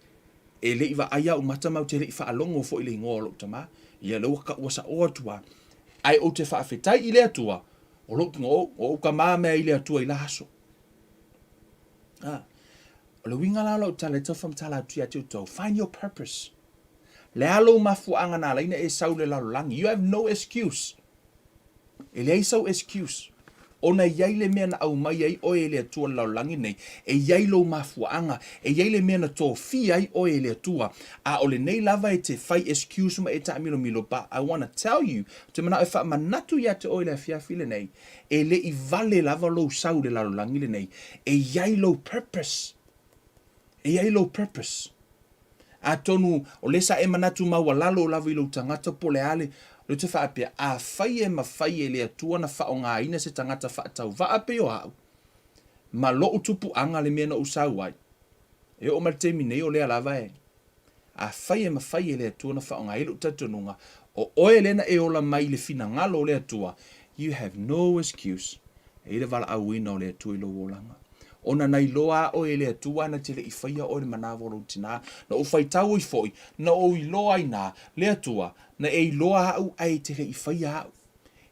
E le i vaai au mata ma ou te le i faalogo foi i le igoa o lou tamā. Ia lea ua kaua saoa atu a. Ae ou te faafetai i le Atua, o lou, o, o ou kamā mea i le Atua i la aso. A, o le uiga la o lau tala e tau whamatala atu ia te outou, find your purpose. Le a lou mafuaaga na ala ai na e sau i le lalolagi. You have no excuse. E leai sau excuse. Ona e i ai le mea na aumai ai oe e le Atua i le lalolagi nei, e i ai lou mafuaaga, e i ai le mea na tofia ai oe e le Atua, a o lenei lava e te fai excuse ma e taamilomilo, but I wanna tell you, ou te manao e faamanatu ia te oe i le afiafi lenei, e le i vale lava lou sau i le lalolagi lenei, e i ai lou purpose. E i ai lou purpose. Atonu o lea sa e manatu maualalo lava i lou tagata po o le a le, lea ou te faapea, afai e mafai e le Atua ona faaaogaina se tagata faatauvaa pei o au, ma lou tupuaga le mea na ou sau ai, e oo mai le taimi nei o lea lava e, afai e mafai e le Atua ona faaaoga ai lou talitonuga, o oe lea na e ola mai i le finagalo o le Atua, you have no excuse. E i le valaauina o le Atua i lou olaga. Ona na iloa a oe e le Atua na te le i faia oe le manawa o lou tinā. Na ou faitau ai foi, na ou iloa ai nā, le Atua, na e iloa aʻu ae e te le i faia aʻu.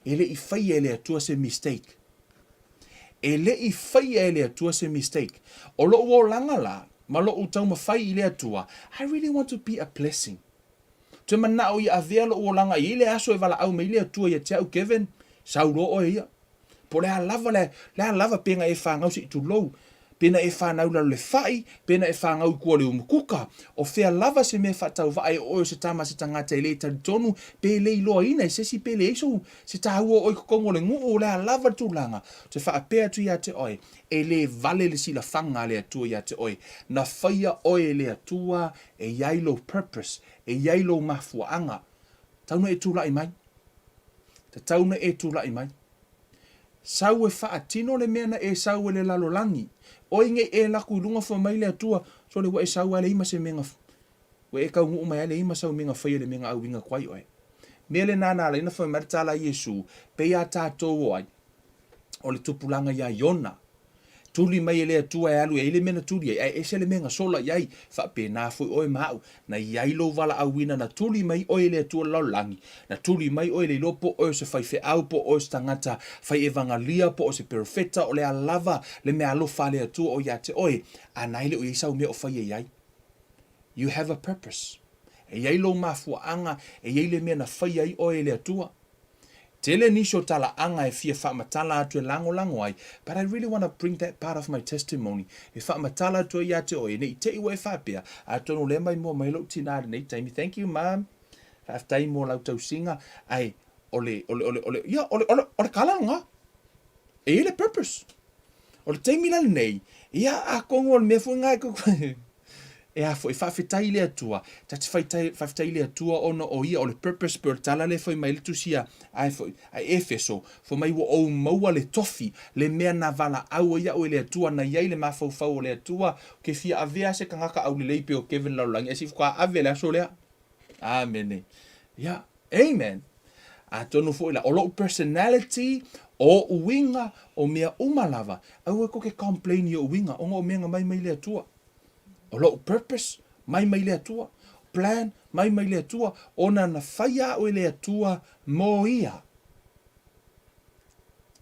E le i faia e le Atua se mistake. E le i faia e le Atua se mistake. O lou olaga la, ma lou taumafai i le Atua, I really want to be a blessing. Toe manao ia avea lou olaga i ai le aso e valaau mai le Atua ia te au, Kevin, sau loa oe ia. Po o le a lava le, le a lava pe na e fanau se i tulou, pe na e fanau i lalo le fai, pe na e fanau i kua o le umukuka, o fea lava se mea faatauvaa e oe o se tama se tagata e le talitonu, pe le iloaina e se isi pe leai sou, se taua o oe i totonu o le nuu, o le a lava le tulaga, ou te faapea atu ia te oe, e le vale le silafaga a le Atua ia te oe. Na faia oe e le Atua e i ai lou purpose, e i ai lou mafuaaga. Tau na e tulai mai. Tatau na e tulai mai. Sau e faatino le mea na e sau e le lalolagi. Oi nei e laku i luga fua mai le Atua, sole ua e sau a leai ma se mea na, ua e taunuu mai a leai ma sau mea na faia le mea na auina atu ai oe. Mea lena na ala ai ona fai mai le tala a Iesu, Pei a tatou o ai, o le tupulaga iā Iona. Tuli mai e le Atua e alu e ai le mea na tuli ai, ae ese le mea na sola i ai. Faapena foi oe ma a'u, na i ai lou valaauina na tuli mai oe e le Atua o le lalolagi, na tuli mai oe e le iloa po o oe o se faifeau, po o oe o se tagata fai evangalia, po o se perofeta, o le a lava le meaalofa a le Atua o ia te oe, a na e le o i ai sau mea o faia i ai. You have a purpose. E i ai lou mafuaaga, e i ai le mea na faia ai oe e le Atua. Tele nisi o talaaga e fia faamatala atu e lagolago ai, but I really wanna bring that part of my testimony e faamatala atu ai ia te oe, ne i te i ua e faapea, atonu o lea maimoa mai lou tinā i lenei taimi, thank you mum, faafetai mo lau tausiga, ae o le, o le, o le, o le, ia, o le, o le, o le kala lena. E i ai le purpose. O le taimi la lenei, ia, atonu o le mea foi lena e E a foi, faafetai i le Atua, ta te faafetai i le Atua ona o Ia, o le purpose pei o le tala lea e fai mai ai le Tusi a, a, a Efeso, fai mai ua ou maua le tofi, le mea na valaau ai au e le Atua, na i ai le mafaufau o le Atua, ou te fia avea se tagata aulelei pei o Kevin Lalolagi, ae se i faatoa ave le aso lea. Amene. Ia, amen. Atonu foi la, o lou personality, o ou uiga, o mea uma lava, aua tou te complain i ou uiga, ona o mea na mai mai le Atua. O lou purpose, mai mai le Atua. Plan, mai mai le Atua, ona na faia a'u e le Atua mo Ia.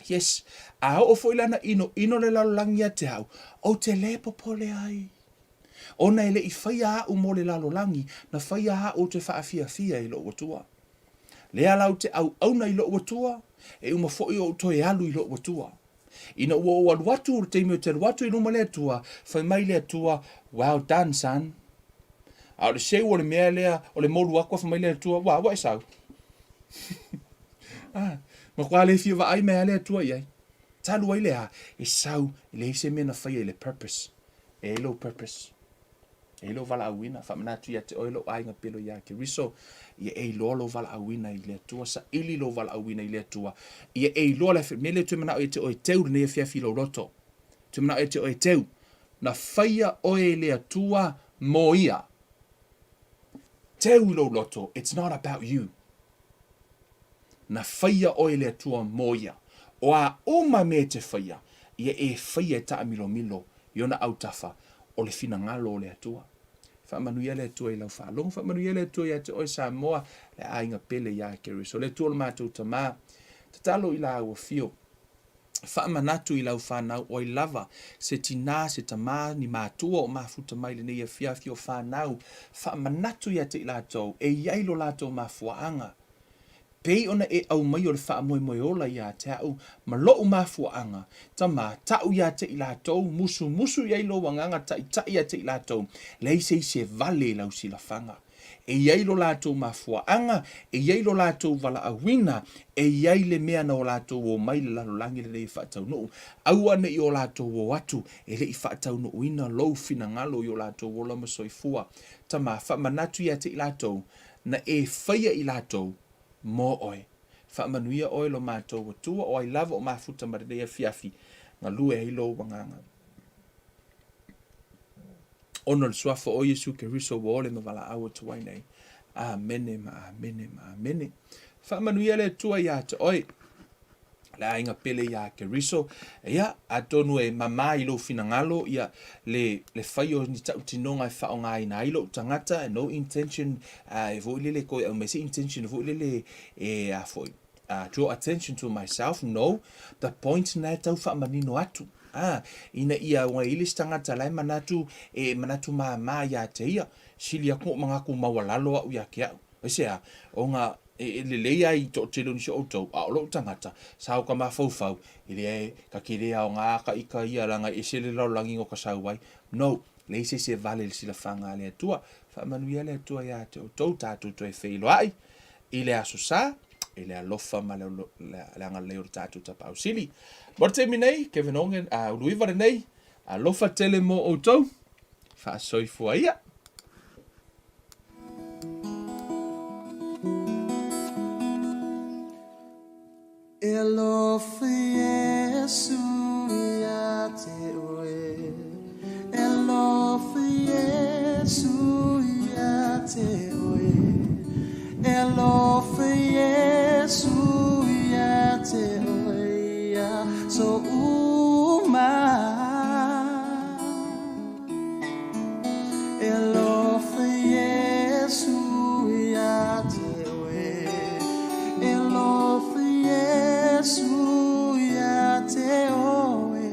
Yes, a oo foi la na inoino le lalolagi ia te au, ou te le popole ai. Ona e le i faia a'u mo le lalolagi, na faia a'u ou te faafiafia i lou Atua. Lea la ou te auauna i lou Atua, e uma foi ou toe alu i lou Atua. Ina ua ou alu atu, o le taimi ou te alu atu i luma le Atua, fai mai le Atua, Well done, son. A o le seu o le mea lea, o le molu atu a fai mai le Atua, Ua, ua e sau. Ah, matua le fia vaai mai a le Atua i ai. Talu ai le a, e sau, e leai se mea na faia i le purpose. E ai lou purpose. E i ai lou valaauina, faamanatu ia te oe lou aiga pelo iā Keriso, ia e iloa lou valaauina i le Atua, saili lou valaauina i le Atua, ia e iloa le mea lea toe manao ia te oe teu lenei afiafi i lou loto. Toe manao ia te oe teu, na faia oe e le Atua mo ia. Teu i lou loto, it's not about you. Na faia oe e le Atua mo ia. O a uma mea e te faia, ia e faia e taamilomilo i ona autafa o le finagalo o le Atua. Faamanuia le Atua i lau faalogo, faamanuia le Atua ia te oe Samoa, le aiga pele ia Keriso. Le Atua o le matou Tama, tatalo i la au afio, faamanatu i lau fanau o ai lava se tinā, se tamā, ni matua o mafuta mai lenei afiafi o fanau, faamanatu ia te i latou e i ai lo latou mafuaaga. Pei ona e aumaia o le faamoemoe ola ia te a'u ma lo'u mafuaaga, Tama, ta'u ia te i latou, musumusu i ai lou agaga ta'ita'i ia te i latou, leai se isi e vale i lau silafaga. E i ai lo latou mafuaaga, e i ai lo latou valaauina, e i ai le mea na o latou o mai le lalolagi lenei e faataunuu. Aua ne i o latou o atu e le i faataunuuina lou finagalo i o latou ola ma soifua. Tama, faamanatu ia te i latou, na e faia i latou mo oe. Faamanuia oe lo matou Atua, o ai lava o mafuta ma lenei afiafi, galue ai lou agaga. Ona o le suafa o Iesu Keriso ua ole ma valaau atu ai nei. Amene ma amene ma amene. Faamanuia le Atua ia te oe. Le aiga pele iā Keriso. Ia, atonu e mamā i lou finagalo, ia, le, le fai o ni tautinoga e faaaogaina ai lou tagata, no intention, e foi lele toe aumai se intention foi lele e, a foi, draw attention to myself, no, the point na e tau faamanino atu, a, ina ia ua i ai le isi tagata la e manatu, e manatu māmā ia te ia, sili atu ou manatu maualalo au ia te au. Aisea? Ona E lelei ai i toatele o nisi o outou, a o lou tagata, sa o ka mafaufau, e leai, ka te le aoga ka ika ia leaga e ese le lalolagi no ka sau ai. No, leai se isi e vale i le silafaga a le Atua. Faamanuia le Atua ia te outou, tatou toe feiloai i le Aso Sa, i le alofa ma le, le agalelei o le tatou Tapaau Sili. Mo le taimi nei, Kevin Ongen, Uluiva lenei, alofa tele mo outou, faasoifua ia. E alofa Iesu ia te oe E alofa Iesu ia te oe E alofa. aso uma. E alofa Iesu ia te oe, e alofa Iesu ia te oe,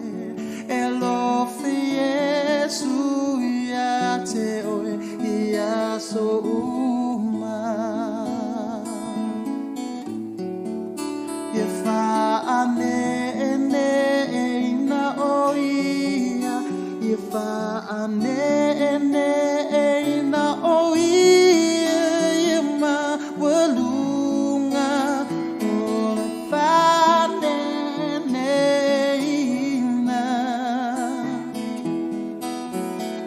e alofa Iesu ia te oe i aso uma. Ia faaneneina o ia, ia faaneneina o ia, ia maualuga o le faaneneina.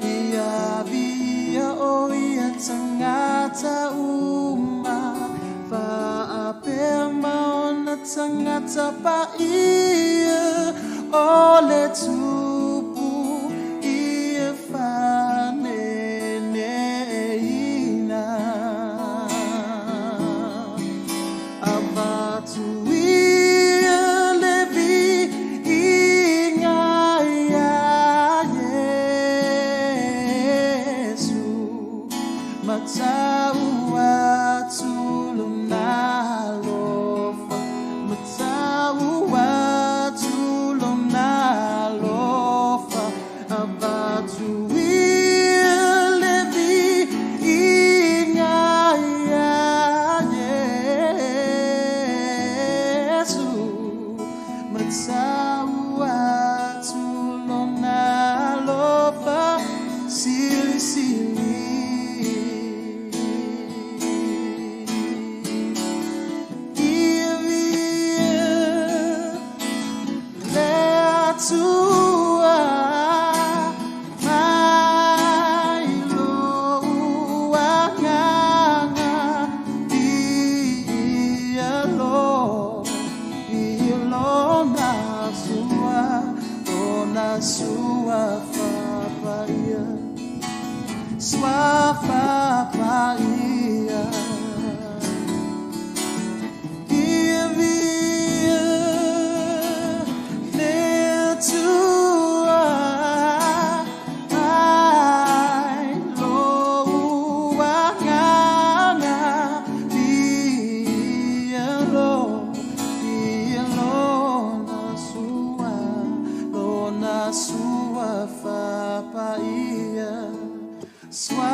Ia avia o ia tagata uma, faapea ma ona tagata paia o le Tupu ia faaneneina. Avatu ia le viiga iā Iesu, matau atu lona alofa, matau atu lona alofa, avatu ia le viiga iā Iesu, matau atu lona alofa silisili. Ia viia le Atua mai lou agaga, viia lona sua, lona suafa paia, suafa paia. Ia viia le Atua mai lou agaga, viia viia lona sua, lona suafa paia, suafa.